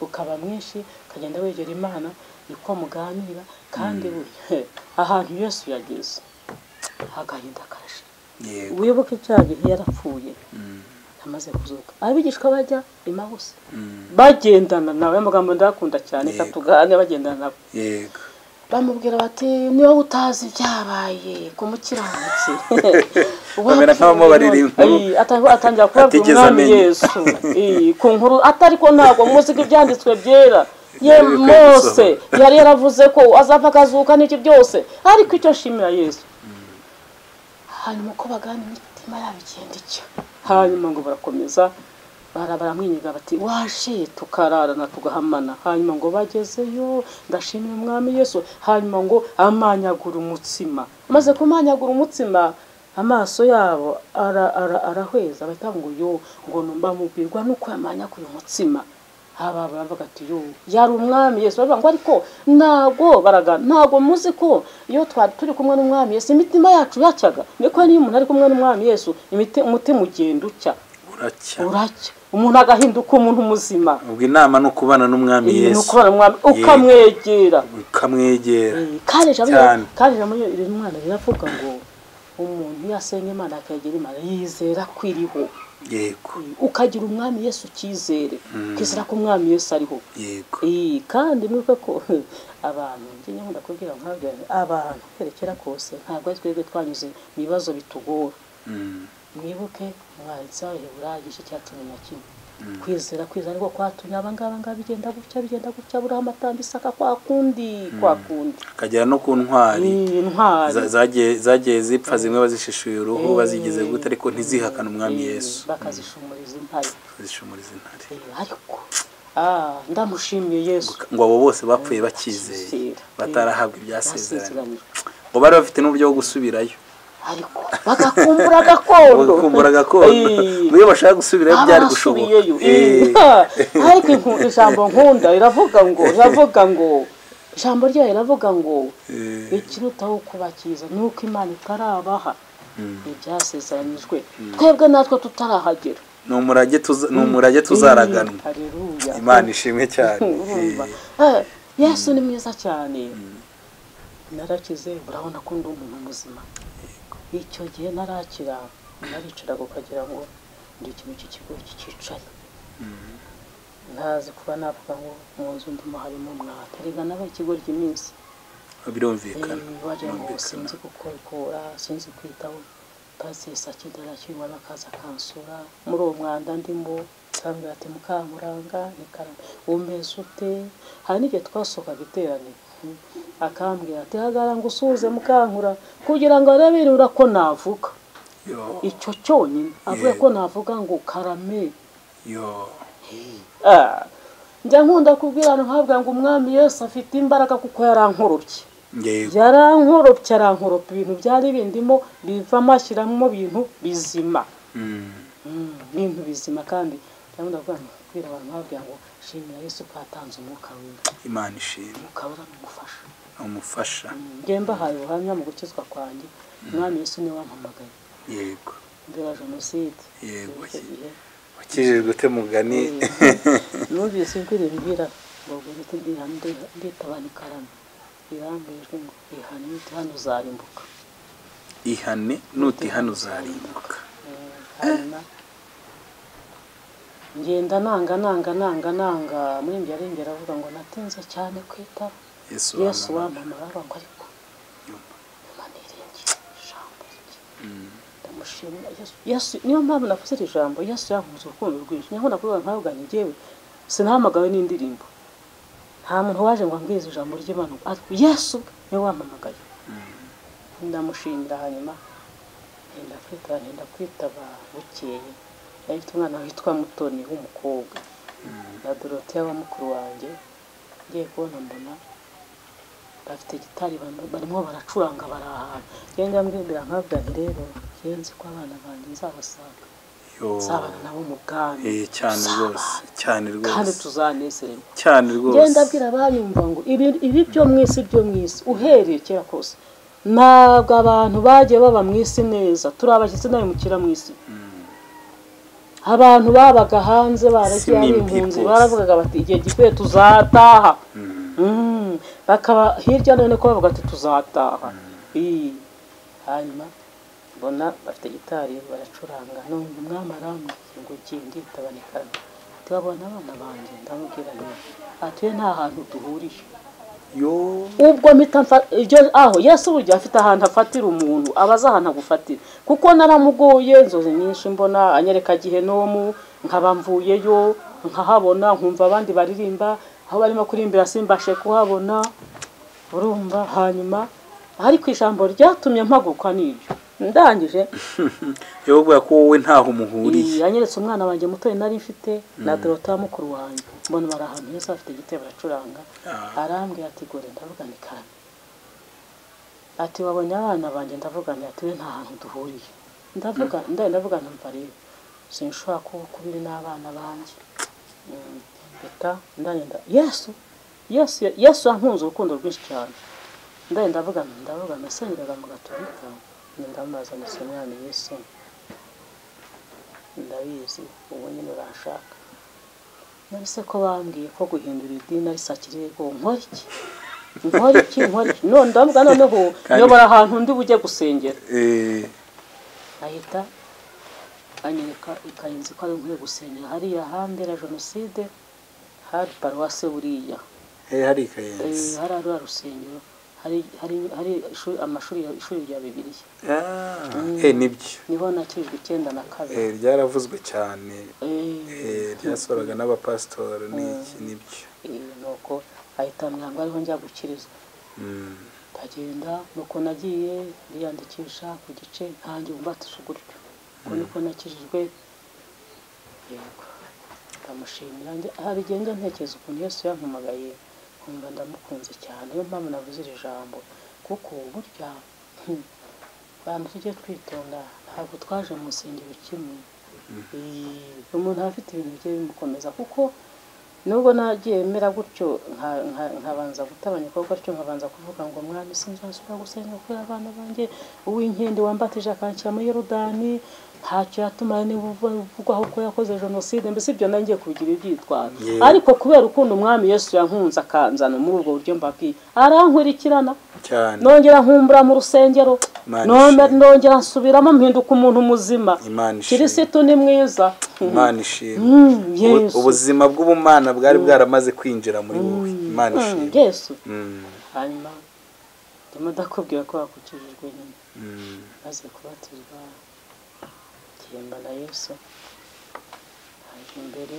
ukaba mwinshi, ukagenda wegera Imana, niko muganira. Kandi ahantu Yesu yageze agahinda karashira. Wibuke cya gihe yarapfuye amaze kuzuka, abigishwa bajya Emawusi bagendana nawe. Amagambo ndakunda cyane, katugane bagendana nawe. Yego. Bamubwira bati niba utazi ibyabaye ku mukiranutsi, bamera nk'abamubarira inkuru. Atangira kubabwira umwami Yesu ku nkuru atari ko ntabwo muzi ko ibyanditswe byera. Ye Mose yari yaravuze ko azapfa akazuka n'iki byose, ariko icyo nshimira Yesu. Hanyuma uko bagana imitima yabo igenda icya, hanyuma ngo barakomeza baramwinyiga bati waje tukararana tugahamana. Hanyuma ngo bagezeyo, ndashimira umwami Yesu. Hanyuma ngo amanyagura umutsima, amaze kumanyagura umutsima amaso yabo arahweza, bahita ngo yo ngo bamubwirwa nuko yamanyagura umutsima. Haba baravuga ati yo yari umwami Yesu, baravuga ngo ariko ntago baraga, ntago muzi ko iyo twari turi kumwe n'umwami Yesu imitima yacu yacyaga. Niko niyo umuntu ari kumwe n'umwami Yesu umutima ugenda ucya, uracya, umuntu agahinduka umuntu muzima. Ubwo inama no kubana n'umwami Yesu, no kubana n'umwami ukamwegera, ukamwegera. Kandi iri mwana riravuga ngo umuntu yasenga Imana akegera Imana yizera kwiriho. Yego. Ukagira umwami Yesu cyizere, kwizera ko umwami Yesu ariho. Yego. Kandi nuko ko abantu ngiye nkunda kubwira nkabyo abantu kerekera kose ntabwo twebwe twanyuze mu bibazo bitugora. Mwibuke umwanditsi w'Abaheburayo igice cya 11. Kwizera ariko kwatumye abangaba ngaba bigenda gutya Aburahamu atamba Isaka kwa kundi akagera no ku ntwari zagiye zipfa, zimwe bazishishuye uruhu bazigize gute, ariko ntizihakana umwami Yesu, bakazishumuriza intare, ariko ndamushimiye Yesu ngo abo bose bapfuye bakizeye batarahabwa ibyasezeranyijwe, ngo bari bafite n'uburyo bwo gusubirayo, ariko bagakumbura gakondo, iyo bashaka gusubirayo byari gushoboka. Ariko ijambo nkunda riravuga ngo ijambo ryayo riravuga ngo ikirutaho kubakiza nuko Imana itarabaha ibyasezeranyijwe, twebwe natwe tutarahagera. Ni umurage tuzaraganwa. Imana ishimwe cyane. Yesu ni mwiza cyane. Narakize, urabona ko ndi umuntu muzima. Icyo gihe narakira, naricaraga ukagira ngo ndi ikintu cy'ikigo cyicaye, ntazi kuba navuga ngo mu nzu ndimo harimo umwanda. Rega nabaye ikigo ry'iminsi, birumvikana, wagira ngo sinzi gukora, sinzi kwitaho. Pasiteri Sakindi arakingwa akaza akansura muri uwo mwanda ndimo, akambwira ati Mukankuranga umeze ute? Hari n'igihe twasohokaga iteraniro akambwira ati hagarara ngo usuhuze Mukankura kugira ngo arebe ko navuga. Icyo cyonyine avuga ko navuga ngo karame. Njya nkunda kubwira nkavuga ngo umwami Yesu afite imbaraga kuko yarankorobye. Yarankorobye, arankoropya ibintu byari bindimo bivamo ashyiramo ibintu bizima. Ibintu bizima. Kandi ndabona kubwira abantu nkababwira ngo shimira Yesu ko yatanze umwuka wera. Imana ishimwe. Umwuka wera n'umufasha. Umufasha. Ngiye mbahaye ubuhamya mu gukizwa kwanjye. Umwami Yesu niwe wampamagaye. Yego. Mbere ya jenoside. Yego. Wakijijwe ute mugani? Numvise ijwi rimbwira ngo nditabana ikarame. Irambijwe ngo ihane nutihana uzarimbuka. Ihane nutihana uzarimbuka. Hanyuma ngenda nanga muri njye arengera avuga ngo natinze cyane kwita Yesu wampamagara ngo ariko nyuma niringiye ijambo rye. Ndamushimira Yesu. Niyo mpamvu navuze iri jambo, Yesu yankunze urukundo rwinshi. Nkunda kuvuga nkavuga nti njyewe sinahamagawe n'indirimbo, nta muntu waje ngo ambwize ijambo ry'Imana, ariko Yesu niwe wampamagaye. Ndamushimira. Hanyuma ngenda kwitaba bukeye. Yari afite umwana witwa Mutoni w'umukobwa na Dorothea wa mukuru wanjye. Ngiye kubona mbona bafite gitari barimo baracuranga bari ahantu. Ngenda mbwira nkabwira nti rero ngiye nzi ko abana banjye nzabasanga, nzabana nabo mu bwami. Cyane rwose, cyane rwose, kandi tuzanezererwa cyane rwose. Ngenda mbwira abanyumva ngo ibi byo mu isi, byo mu isi uhereye kera kose ntabwo abantu bagiye baba mu isi neza, turi abashyitsi n'abimukira mu isi. Abantu babaga hanze baragiye ari impunzi, baravugaga bati igihe gikwiye tuzataha. Bakaba hirya no hino ko bavuga ati tuzataha. Hanyuma mbona bafite gitari baracuranga, numva umwami arambwira ngo ngiye nditabana ikarame. Ati babona abana banjye? Ndamubwira nti atuye nta hantu duhuriye. Ubwo mpita aho Yesu burya afite ahantu afatira umuntu, abaza ahantu agufatira. Kuko naramugoye inzozi nyinshi mbona anyereka Gihenomu, nkaba mvuyeyo nkahabona, nkumva abandi baririmba aho barimo kurimbira simbashe kuhabona, urumva. Hanyuma ariko ijambo ryatumye mpaguruka n'iryo ndangije yovuga ko wowe ntaho umuhuriye. Yanyeretse umwana wanjye muto nari mfite na Dorota mukuru wanjye, mbona bari ahantu heza bafite igitebo baracuranga. Arambwira ati gore, ndavuga ni karame. Ati wabonye abana banjye? Ndavuga nti ati we nta hantu duhuriye. Ndavuga ntumva rero sinshobora kuba kubiri n'abana banjye. Ita ndagenda Yesu Yesu Yesu ankunze urukundo rwinshi cyane. Ndagenda ndavuga nasengeraga mu Gatolika, ndamubaza nti Mwami Yesu ndabizi ubu nyine uranshaka, none se ko bambwiye ko guhindura idini ari sakirego, nkora iki nkora iki nkora iki? None ndavuga noneho nyobora ahantu ndi bujye gusengera. Ahita anyereka ikayenzi ko ari nkwiye gusengera hariya hambere jenoside hari paruwase buriya hari ikayenzi hari ari rusengero hari hari hari amashuri ishuri rya Bibiliya. Nibyo niho nakijwe 92. Ryaravuzwe cyane, ryasoraga n'abapasitori n'iki nibyo. Nuko ahita mwanga ariho njya gukirizwa. Ndagenda nuko nagiye ndiyandikisha ku gice ntangiye umbatije gutyo ko niko nakijijwe. Yego ndamushimira. Hari igihe njya ntekereza ukuntu Yesu yampamagaye nkumva ndamukunze cyane. Niyo mpamvu navuze iri jambo, kuko burya abantu tujye twitonda, ntabwo twaje mu rusengero kimwe. Umuntu aba afite ibintu bigiye bimukomeza, kuko nubwo nagiye mera gutyo nkabanza gutabanya gutyo, nkabanza kuvuga ngo Mwami sinzasubira gusenga kubera abana banjye, uw'inkende wambatije akanshyira muri Yorodani ntacyo yatuma niba uvugwaho ko yakoze jenoside, mbese ibyo nangiye kubigira ibyitwazo. Ariko kubera ukuntu Umwami Yesu yankunze akanzana muri ubwo buryo mbabwiye, arankurikirana cyane, nongera nkumbura mu rusengero, nongera nsubiramo mpinduka umuntu muzima. Kirisitu ni mwiza. Imana ishimwe. Ubuzima bw'ubumana bwari bwaramaze kwinjira muri wowe. Imana ishimwe Yesu. Hanyuma ndimo ndakubwira ko wakukijijwe nyine, maze kubatizwa na Yesu haje imbere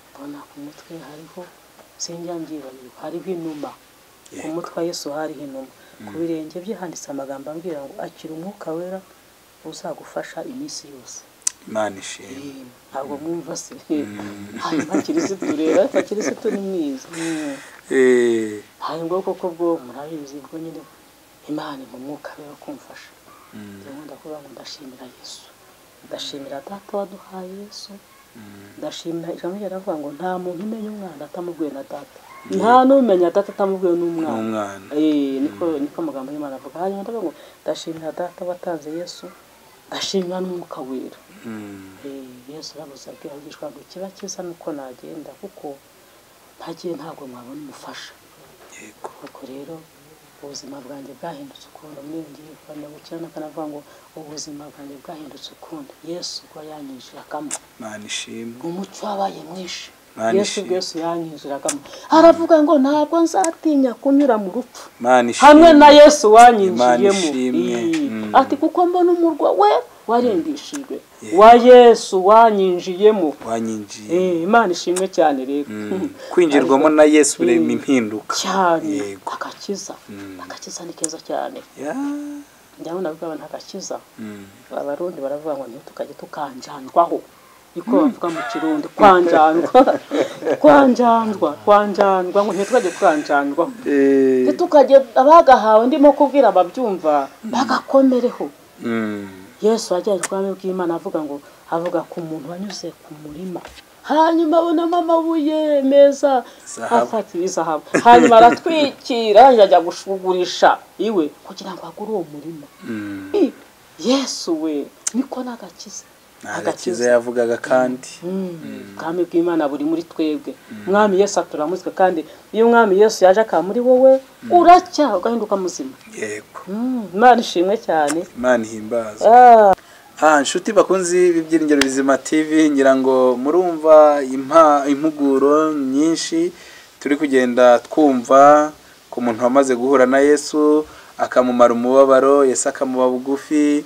mbona ku mutwe hariho sinjya mbyibagirwa, hariho inuma ku mutwe wa Yesu, hariho inuma ku birenge bye handitse amagambo ambwira ngo akira umwuka wera uzagufasha iminsi yose. Imana ishimwe. Ntabwo mwumva se? Hanyuma Kirisitu rero, ariko Kirisitu ni mwiza. Hanyuma koko bwo murabizi bwo nyine Imana mu mwuka wera kumfasha. Ndakunda kuvuga ngo ndashimira Yesu, ndashimira Data waduhaye Yesu, ndashimira ijambo riravuga ngo nta muntu umenya umwana atamubwiwe na Data, nta n'umenya Data atamubwiwe n'umwana. Niko amagambo y'Imana avuga. Hanyuma ndavuga ngo ndashimira Data watanze Yesu, ndashimira n'umwuka wera. Yesu aravuze abwira abigishwa ngo ikiba cyiza nuko nagenda, kuko ntagiye ntabwo mwabona umufasha. Yego. Nuko rero ubuzima bwanjye bwahindutse ukundi, mwiyongeye kwanda gukirana kanavuga ngo ubuzima bwanjye bwahindutse ukundi. Yesu ubwo yanyinjiragamo, Imana ishimwe, umucyo wabaye mwinshi. Yesu Yesu yanyinjiragamo, aravuga ngo ntabwo nzatinya kunyura mu rupfu hamwe na Yesu wanyinjiyemo. Ati kuko mbona umurwa we warindishijwe wa Yesu wanyinjiyemo. Imana ishimwe cyane rero. Kwinjirwamo na Yesu birema impinduka cyane. Agakiza, agakiza ni keza cyane. Ndabona avuga abantu agakiza, Abarundi baravuga ngo ntitukajye tukanjanjwaho, niko bavuga mu Kirundi, kwanjanjwa kwanjanjwa kwanjanjwa, ngo ntitukajye tukanjanjwaho, ntitukajye. Abagahawe ndimo kubwira ababyumva bagakomereho. Yesu ajyanye ubwami bw'Imana avuga ngo avuga ku muntu wanyuze ku murima, hanyuma abonamo amabuye meza afata izahabu, hanyuma aratwikira ajya gushugurisha iwe kugira ngo agure uwo murima. Yesu we niko n'agakiza, agakiza yavugaga. Kandi ubwami bw'Imana buri muri twebwe. Umwami Yesu aturamuzwe, kandi iyo Umwami Yesu yaje akaba muri wowe uracya ugahinduka muzima. Yego. Imana ishimwe cyane. Imana ihimbazwe. Nshuti bakunzi b'Ibyiringiro Bizima TV, ngira ngo murumva impuguro nyinshi turi kugenda twumva ku muntu wamaze guhura na Yesu akamumara umubabaro, Yesu akamuba bugufi,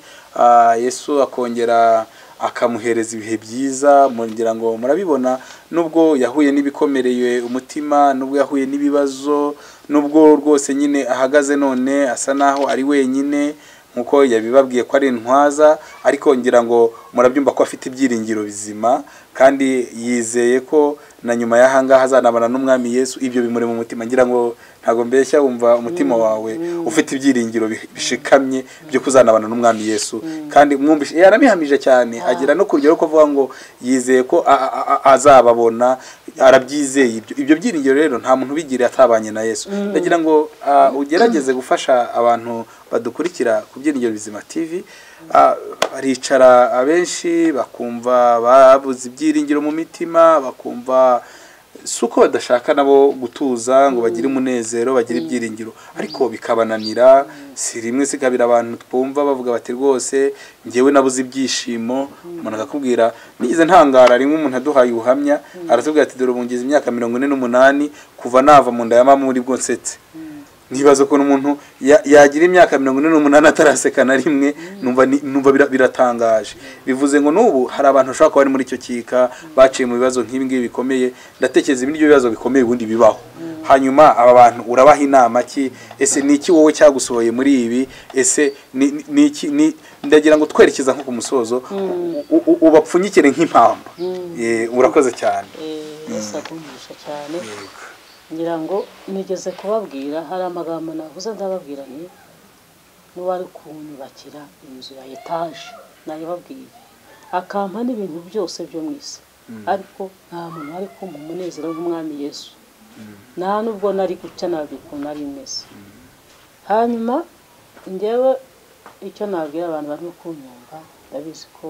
Yesu akongera akamuhereza ibihe byiza. Ngira ngo murabibona, nubwo yahuye n'ibikomereye umutima, nubwo yahuye n'ibibazo, nubwo rwose nyine ahagaze none asa naho ari wenyine nkuko yabibabwiye ko ari intwaza, ariko ngira ngo murabyumva ko afite ibyiringiro bizima kandi yizeye ko na nyuma y'ahangaha azanabana n'Umwami Yesu. Ibyo bimuri mu mutima. Ngira ngo ntago mbeshya, wumva umutima wawe ufite ibyiringiro bishikamye byo kuzanabana n'Umwami Yesu. Kandi mwumvishe yaramihamije cyane, agira no kurugero ko avuga ngo yizeye ko azababona. Arabyizeye ibyo byiringiro rero nta muntu ubigira atabanye na Yesu. Ndagira ngo ugerageze gufasha abantu badukurikira ku Byiringiro Bizima TV. Baricara abenshi bakumva babuze ibyiringiro mu mitima, bakumva si uko badashaka nabo gutuza ngo bagire umunezero, bagire ibyiringiro, ariko bikabananira. Si rimwe si kabiri abantu twumva bavuga bati rwose njyewe nabuze ibyishimo. Umuntu akakubwira, nigeze ntangara rimwe umuntu aduhaye ubuhamya, aratubwira ati dore ubu ngize imyaka 48 kuva nava mu nda ya mama muri bwo nsetse. Nibaza ukuntu umuntu yagira imyaka 48 ataraseka na rimwe, numva biratangaje. Bivuze ngo n'ubu hari abantu bashobora kuba bari muri icyo kika, baciye mu bibazo nk'ibi ngibi bikomeye. Ndatekereza ibi nibyo bibazo bikomeye ubundi bibaho. Hanyuma aba bantu urabaha inama ki? Ese ni iki wowe cyagusohoye muri ibi? Ese ni iki? Ndagira ngo twerekeza nko ku musozo, ubapfunyikire nk'impamba. Urakoze cyane. Yesu agumisha cyane. Ngira ngo nigeze kubabwira, hari amagambo navuze ndababwira nti n'uwari kunyubakira inzu ya etaje nayibabwiye, akampa n'ibintu byose byo mu isi, ariko nta muntu wari kumpa umunezero nk'umwami Yesu. Nta nubwo nari guca nabi ukuntu nari meze. Hanyuma njyewe icyo nabwira abantu barimo kunyumva, ndabizi ko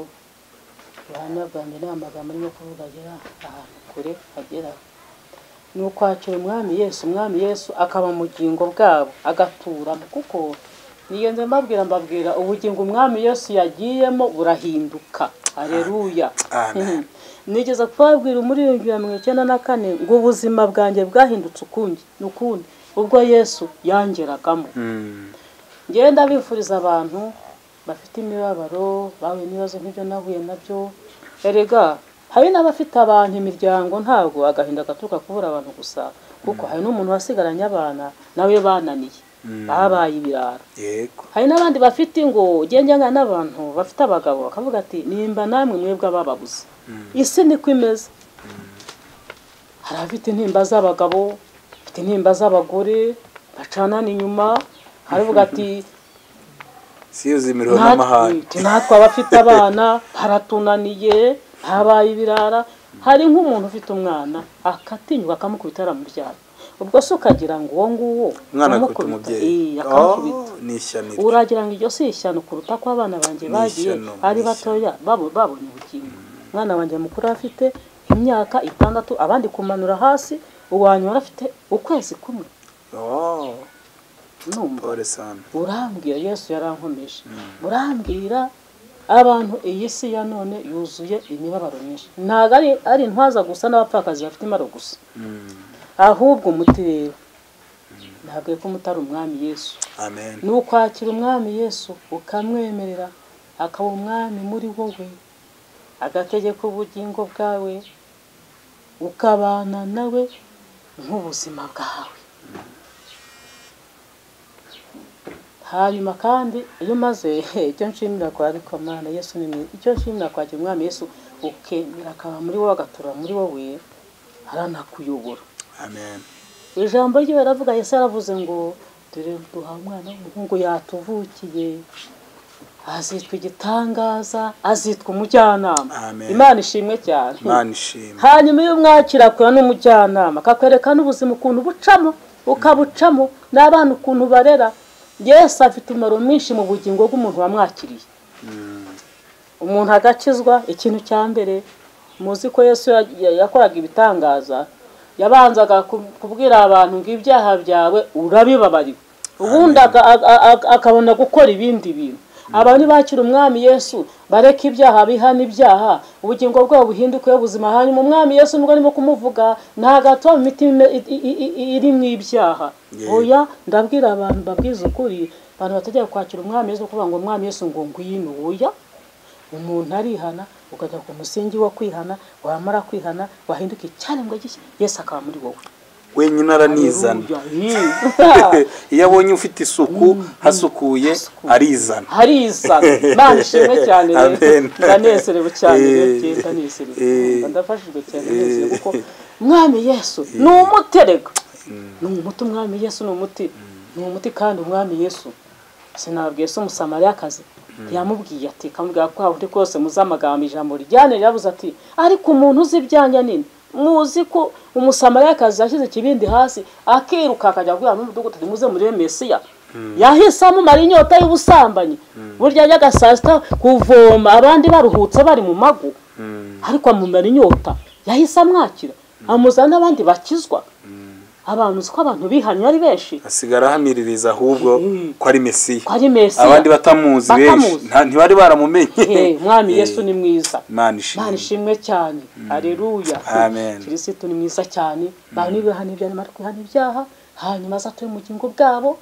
ubuhamya bwanjye ni amagambo arimo kuvuga agera ahantu kure agera, ni ukwakira umwami Yesu. Umwami Yesu akaba mu bugingo bwabo, agaturamo, kuko nigenze mbabwira ubugingo umwami Yesu yagiyemo burahinduka. Haleluya. Amen. Nigeze kubabwira muri 1994 ngo ubuzima bwanjye bwahindutse ukundi n'ukundi ubwo Yesu yangeragamo. Ngenda bifuriza abantu bafite imibabaro, bahuye n'ibibazo nk'ibyo nahuye nabyo. Erega hari n'abafite abantu imiryango, ntabwo agahinda gaturuka kubura abantu gusa, kuko hari n'umuntu wasigaranye abana nawe bananiye, babaye ibirara. Yego. Hari n'abandi bafite ingo, ugenda n'abantu bafite abagabo bakavuga ati nimba namwe mwebwe abababuze. Isi niko imeze. Hari abafite intimba z'abagabo, bafite intimba z'abagore, bacanana inyuma, haravuga ati si imiruho n'amahane, natwe abafite abana haratunaniye, habaye ibirara. Hari nk'umuntu ufite umwana akatinyuka akamukubita aramubyara, ubwo se ukagira ngo uwo nguwo umwana akubita umubyeyi, akamukubita, ni ishyano. Uragira ngo iryo si ishyano kuruta ko abana banjye bagiye ari batoya babonye ubugingo. Umwana wanjye mukuru afite imyaka 6, abandi kumanura hasi, uwanyuma afite ukwezi kumwe. Urambwira Yesu yarankomeje. Urambwira abantu iyi si ya none yuzuye imibabaro myinshi. Ntabwo ari intwaza gusa n'abapfakazi bafite imaro gusa, ahubwo umuti rero ntabwo ko umutari umwami Yesu. Amen. Ni ukwakira umwami Yesu ukamwemerera akaba umwami muri wowe, agategeka ubugingo bwawe, ukabana nawe nk'ubuzima bwawe. Hanyuma kandi iyo umaze icyo nshimira kwa ariko Mana Yesu ni icyo nshimira kwakira umwami Yesu ukemera akaba muri wowe, agatura muri wowe, aranakuyobora. Amen. Ijambo rye baravuga, Yesu aravuze ngo dore duha umwana w'umuhungu yatuvukiye, azitwa igitangaza, azitwa umujyanama. Imana ishimwe cyane. Imana ishimwe. Hanyuma iyo mwakira kwa n'umujyanama akakwereka n'ubuzima ukuntu bucamo, ukabucamo n'abana ukuntu barera. Yesu afite umumaro mwinshi mu bugingo bw'umuntu wamwakiriye. Umuntu agakizwa, ikintu cya mbere muzi ko Yesu yakoraga ibitangaza, yabanzaga kubwira abantu ngo ibyaha byawe urabibabariwe, ubundi akabona gukora ibindi bintu. Abantu bakira umwami Yesu bareka ibyaha, bihana ibyaha, ubugingo bwabo buhinduke ubuzima. Hanyuma umwami Yesu nubwo arimo kumuvuga ntabwo atuma imitima iri mu ibyaha. Oya, ndabwira abantu babwiza ukuri, abantu batajya kwakira umwami Yesu kuvuga ngo umwami Yesu ngo ngwino. Oya, umuntu arihana, ukajya ku musingi wo kwihana, wamara kwihana wahinduka icyaremwe gishya, Yesu akaba muri wowe wenyine aranizana. Iyo abonye ufite isuku hasukuye arizana, harizana. Imana ishimwe cyane rero, ndanezerewe cyane rero, ndanezerewe, ndafashijwe cyane nezerewe, kuko umwami Yesu ni umuterega, ni umuti. Umwami Yesu ni umuti, ni umuti. Kandi umwami Yesu sinabwiye se Umusamariyakazi yamubwiye ati, kamubwira ko aho kose muzi amagambo, ijambo ryane ryavuze ati ariko umuntu uzi ibyanjye nini Muzi ko Umusamariyakazi yashyize ikibindi hasi akiruka akajya kubwira n'umudugudu ati muze murebe Mesiya. Yahise amumara inyota y'ubusambanyi. Burya yajyaga saa sita kuvoma abandi baruhutse bari mu mago, ariko amumara inyota. Yahise amwakira, amuzana n'abandi bakizwa. Abantu uzi ko abantu bihannye ari benshi, asigara ahamiririza ahubwo ko ari Mesiya, ko ari Mesiya. Abandi batamuzi benshi ntibari baramumenye. Mwami Yesu ni mwiza, Imana ishimwe cyane. Haleluya, amen. Kristo ni mwiza cyane. Abantu bihana ibyaha, bari kwihana ibyaha, hanyuma azatuye mu bugingo bwabo,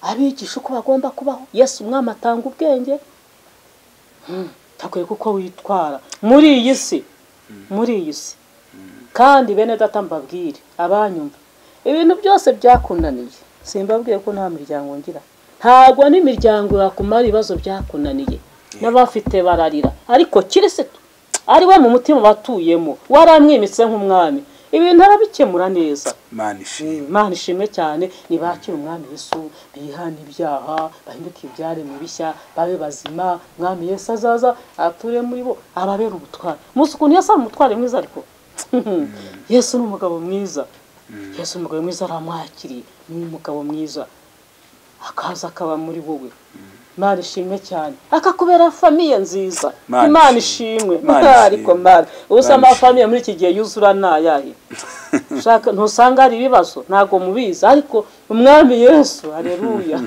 abigisha uko bagomba kubaho. Yesu umwami atanga ubwenge, takwiye kuko witwara muri iyi si, muri iyi si. Kandi bene data mbabwire abanyumva, ibintu byose byakunaniye, simbabwiye ko nta miryango ngira, ntabwo n'imiryango yakumara ibibazo byakunaniye, n'abafite bararira, ariko Kristo ari we mu mutima batuyemo, waramwimitse nk'umwami, ibintu arabikemura neza. Imana ishimwe cyane. Nibakira umwami Yesu, bihana ibyaha, bahinduke ibyaremwe bishya, babe bazima. Umwami Yesu azaza ature muri bo, ababere umutware. Muzi ukuntu Yesu ari umutware mwiza, ariko Yesu ni umugabo mwiza. Yesu umugabo mwiza aramwakiriye, ni umugabo mwiza, akaza akaba muri wowe. Imana ishimwe cyane, akakubera famiye nziza. Imana ishimwe. Ariko Imana ubusa amafamiye muri iki gihe yuzura nayahe? Shaka ntusanga ari ibibazo, ntago mubizi, ariko umwami Yesu, haleluya,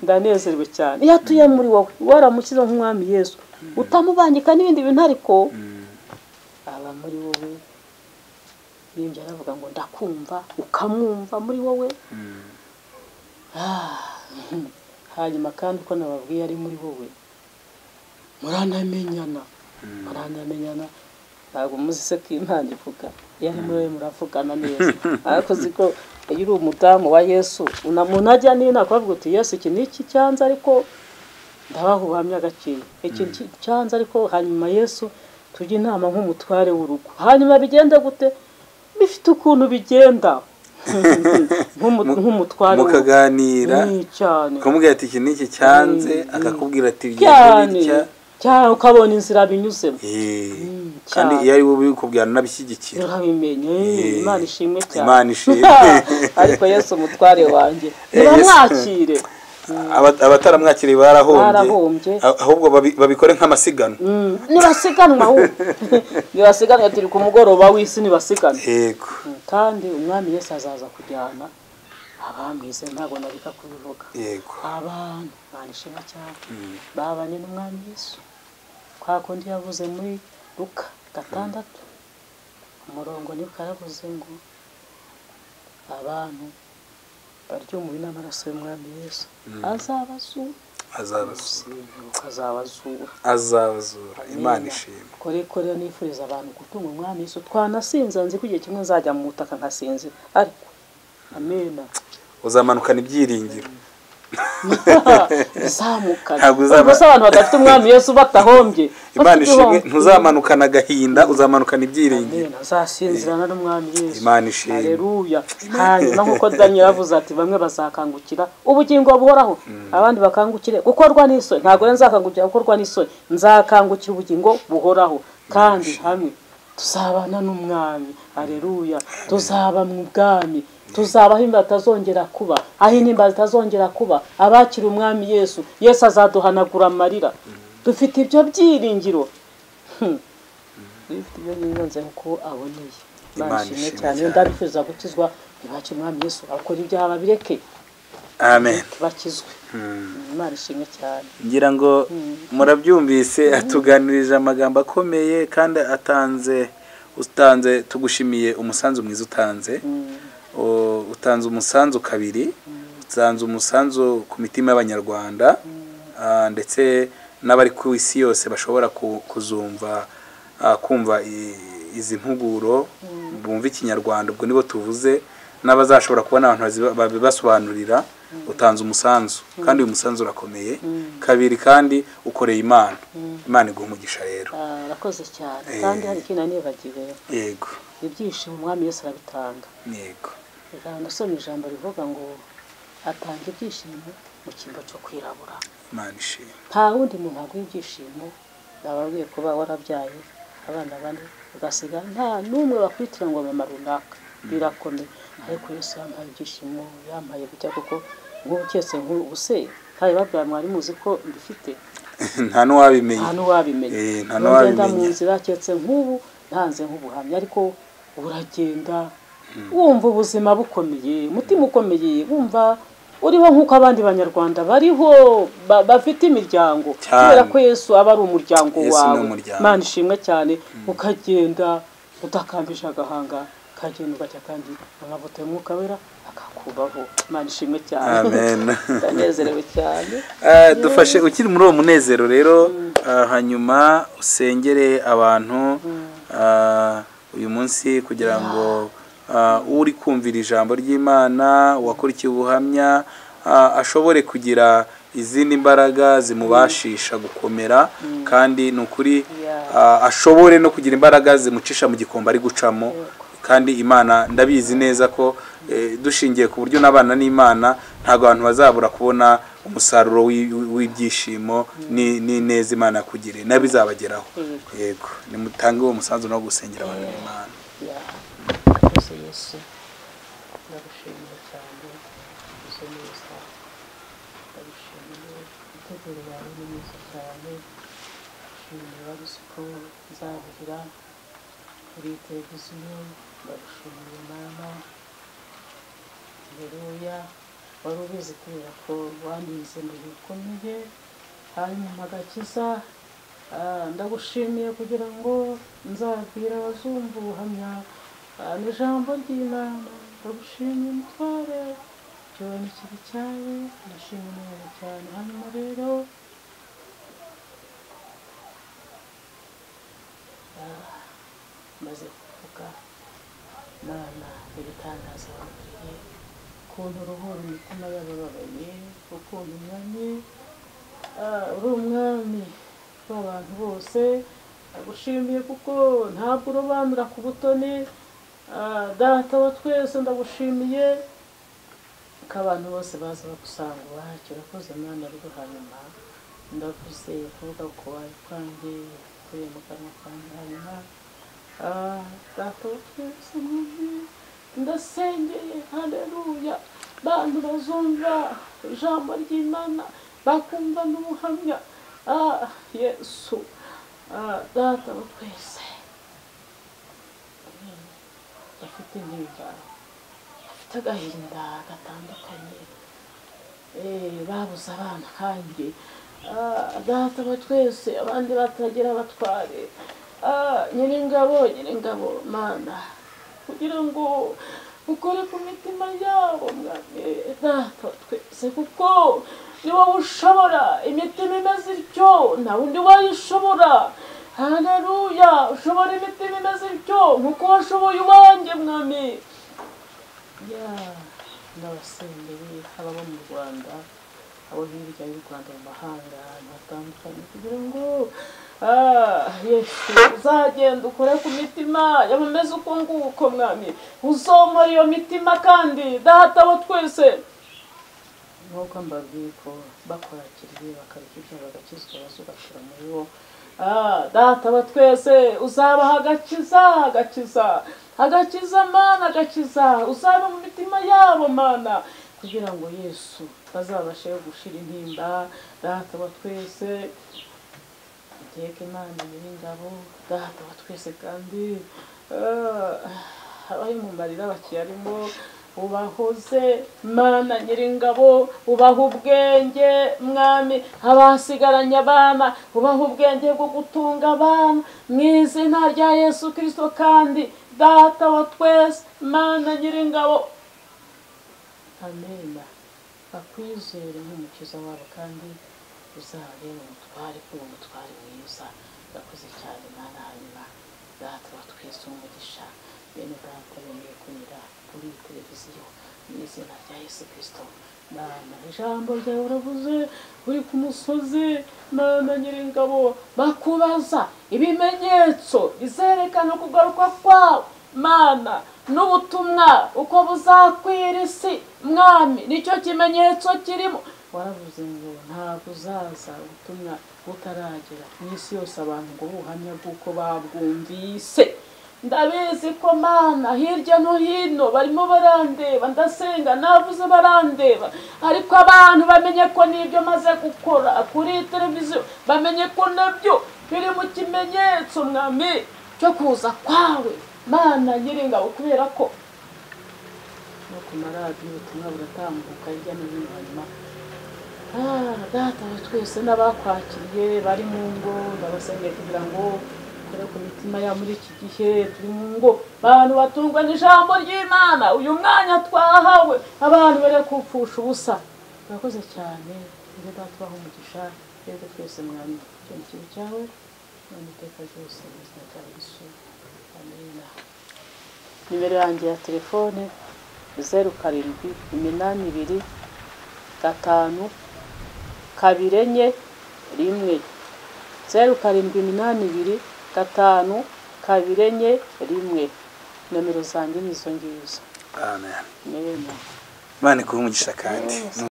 ndanezerewe cyane. Iyo atuye muri wowe, waramukiza nk'umwami Yesu, utamubangika n'ibindi bintu, ariko aba muri wowe. Nimbya aravuga ngo ndakumva, ukamwumva muri wowe. Hanyuma kandi uko nababwiye ari muri wowe, muranamenyana, muranamenyana. Ntabwo muzi se ko Imana ivuga, iyo ari muri wowe muravugana neza. Ariko uzi ko iyo uri umudamu wa Yesu, umuntu ajya n'inama akavuga uti Yesu iki ni iki cyanze, ariko ndabaha ubuhamya gakeya, iki cyanze, ariko hanyuma Yesu tujye inama nk'umutware w'urugo. Hanyuma bigende gute? Bifite ukuntu bigenda nk'umutware mukaganira cyane, ukamubwira ati iki ni iki cyanze, akakubwira ati bigende bitya cyane, ukabona inzira binyuzemo. Kandi iyo ari wowe ubikubwira nabishyigikira, urabimenye. Imana ishimwe cyane, Imana ishimwe. Ariko Yesu umutware wanjye, nibamwakire. Abataramwakiriye barahombye, ahubwo babikore nk'amasiganwa. Nibasiganwa ahubwo, nibasiganwa, turi ku mugoroba w'isi, nibasiganwa. Yego. Kandi umwami Yesu azaza kujyana abamwize, ntabwo nareka kubivuga. Yego. Abantu banishima cyane babanye n'umwami Yesu, kwa kundi yavuze muri Luka 6 umurongo, ni karavuze ngo abantu baryo umubiri n'amaraso y'umwami Yesu azabazura, azabazura, azabazura. Imana ishimwe. Kore nifuriza abantu gutunga umwami Yesu. Twanasinza, nzi ko igihe kimwe nzajya mu butaka nkasinzira, ariko amena, uzamanukana ibyiringiro. Uzamukana. Ubwo abantu badafite umwami Yesu batahombye. Imana ishimwe, ntuzamanukana agahinda, uzamanukana ibyiringiro. Amena, uzasinzirana n'umwami Yesu. Imana ishimwe. Haleluya. Hanyuma nkuko Daniel yavuze ati bamwe bazakangukira ubugingo buhoraho, abandi bakangukire gukorwa n'isoni. Ntabwo nzakangukira gukorwa n'isoni, nzakangukira ubugingo buhoraho. Kandi hamwe tuzabana n'umwami. Haleluya. Tuzaba mu bwami, tuzabaho imba tazongera kuba, aho intimba zitazongera kuba. Abakira umwami Yesu, Yesu azaduhanagura amarira. Dufite ibyo byiringiro, dufite ibyo byiringiro ko aboneye. Imana ishimwe cyane. Ndabifuza gukizwa, ntibakire umwami Yesu, abakora ibyaha babireke. Amen, bakizwe. Imana ishimwe cyane. Ngira ngo murabyumvise, atuganirije amagambo akomeye kandi atanze utanze, tugushimiye umusanzu mwiza utanze. Utanze umusanzu kabiri, utanze umusanzu ku mitima y'abanyarwanda, ndetse n'abari ku isi yose bashobora kuzumva, kumva izi mpuguro, bumva ikinyarwanda, ubwo nibo tuvuze, n'abazashobora kubona abantu babibasobanurira. Utanze umusanzu kandi uyu musanzu urakomeye. Kabiri kandi ukoreye Imana. Imana iguha umugisha rero. Urakoze cyane. Kandi hari ikintu nibagiwe. Yego. Ibyishimo umwami Yesu arabitanga. Yego. Reka ndasoma ijambo rivuga ngo atanga ibyishimo mu cyimbo cyo kwirabura. Imana ishimwe. Nta wundi muntu aguha ibyishimo, nababwiye kuba warabyaye Abana bane ugasiga nta n'umwe bakwitira ngo mama runaka, birakomeye. Ariko Yesu yampaye ibyishimo, yampaye gucya, kuko nk'ubu cyese nk'ubu se ntayo babwira mwari muzi ko mbifite, nta n'uwabimenya, nta n'uwabimenya. Mu nzira cyetse nk'ubu ntanze nk'ubuhamya, ariko uragenda wumva ubuzima bukomeye, umutima ukomeye, wumva uriho nk'uko abandi banyarwanda bariho bafite imiryango, kubera ko Yesu aba ari umuryango wawe. Imana ishimwe cyane. Ukagenda utakambisha agahanga, ukagenda ugacya, kandi amavuta y'Umwuka Wera akakubaho. Imana ishimwe cyane. Amen. Ndanezerewe cyane. Dufashe ukiri muri uwo munezero rero, hanyuma usengere abantu uyu munsi kugira ngo uri kumvira ijambo ry'Imana, wakurikiye ubuhamya, ashobore kugira izindi mbaraga zimubashisha gukomera, kandi ni ukuri ashobore no kugira imbaraga zimucisha mu gikombe ari gucamo. Kandi Imana ndabizi neza ko dushingiye ku buryo n'abana n'Imana ntabwo abantu bazabura kubona umusaruro w'ibyishimo n'ineza Imana yakugiriye, nabi bizabageraho. Yego, nimutange uwo musanzu no gusengera abantu b'Imana. Yesu ndagushimiye cyane, uzi neza, ndagushimiye imiteguro yawe ni myiza cyane. Ndagushimiye wari uzi ko nzavugira kuri televiziyo, ndagushimiye Mama, haleluya. Wari ubizi kubera ko wandinze mu bihe bikomeye, hanyuma agakiza. Ndagushimiye kugira ngo nzabwire abazumva ubuhamya n'ijambo ry'Imana. Ndagushimiye umutware, cyowe n'ikibi cyawe, ndashimye Imana cyane. Hanyuma rero maze kuvuga Mana ibitangaza wambwiye, ukuntu uruhura imitima y'abababaye, ukuntu umwami uri umwami w'abantu bose. Ndagushimiye kuko ntabwo urobanura ku butoni. Data wa twese ndagushimiye ko abantu bose baza bagusanga iwacu. Urakoze Mana. Rero hanyuma ndavuze kuvuga ko wawe kwanjye kuye mu kanwa kanjye. Hanyuma Data wa twese ndasengeye, haleluya, bantu bazumva ijambo ry'Imana bakumva n'ubuhamya. Yesu Data wa twese bafite intimba, bafite agahinda gatandukanye, babuze abana kanjye. Data wa twese abandi batagira abatware, Nyiringabo, Nyiringabo Mana, kugira ngo ukore ku mitima yabo Mwami Data wa twese, kuko ni wowe ushobora imitima imeze ityo, nta wundi wayishobora. Haleluya, ushobora imitima imeze ityo nkuko washoboye uwanjye Mwami. Ndabasengeye ababa mu Rwanda, abo hirya y'u Rwanda, mu mahanga ahantu hatandukanye, kugira ngo Yesu uzagenda ukore ku mitima y'abameze uko nguko Mwami, uzomora iyo mitima. Kandi Data wa twese nk'uko mbabwiye ko bakwakiriye bakareka ibyaha bagakizwa bazubatura muri bo. Data wa twese uzabaha agakiza, agakiza, agakiza Mana, agakiza uzaba mu mitima yabo Mana, kugira ngo Yesu bazabashe gushira intimba. Data wa twese iteka Imana Nyiringabo, Data wa twese kandi abari mu marira bakiyarimo ubahoze Mana Nyiringabo, ubaha ubwenge Mwami, abasigaranye abana ubaha ubwenge bwo gutunga abana mu izina rya Yesu Kristo. Kandi Data wa twese Mana Nyiringabo, amena, bakwizere nk'umukiza wabo, kandi uzababere umutware, kuba umutware mwiza. Urakoze cyane Mana. Hanyuma Data wa twese umugisha bene data bemeye kunyura kuri televiziyo mu izina rya Yesu Kristo. Mana, ijambo ryawe uravuze uri ku musozi Mana Nyiringabo, bakubaza ibimenyetso bizerekana kugaruka kwawe Mana, n'ubutumwa uko buzakwira isi Mwami, nicyo kimenyetso kirimo. Waravuze ngo ntabwo uzaza ubutumwa butaragera mu isi yose, abantu ngo ubuhamya bw'uko babwumvise. Ndabizi ko Mana hirya no hino barimo barandeba, ndasenga navuze barandeba, ariko abantu bamenye ko n'ibyo maze gukora kuri televiziyo, bamenye ko nabyo biri mu kimenyetso Mwami cyo kuza kwawe Mana Nyiringabo, kubera ko no ku maradiyo ubutumwa buratambuka hirya no hino. Hanyuma Data wa twese n'abakwakiriye bari mu ngo, ndabasengeye kugira ngo ukore ku mitima ya muri iki gihe turi mu ngo, abantu batungwa n'ijambo ry'Imana. Uyu mwanya twahawe abantu bari kupfusha ubusa. Urakoze cyane, ibyo Data ubaha umugisha, twebwe twese Mwami, icyo ni ikibi cyawe none iteka ryose mu izina rya Yesu, amina. Nimero yanjye ya telefone 0 7 8 2 5 2 4 1, 0 7 8 2 5 2 4 1. Nomero zanjye nizo ngizo. Amen. Amen. Imana iguhe umugisha kandi.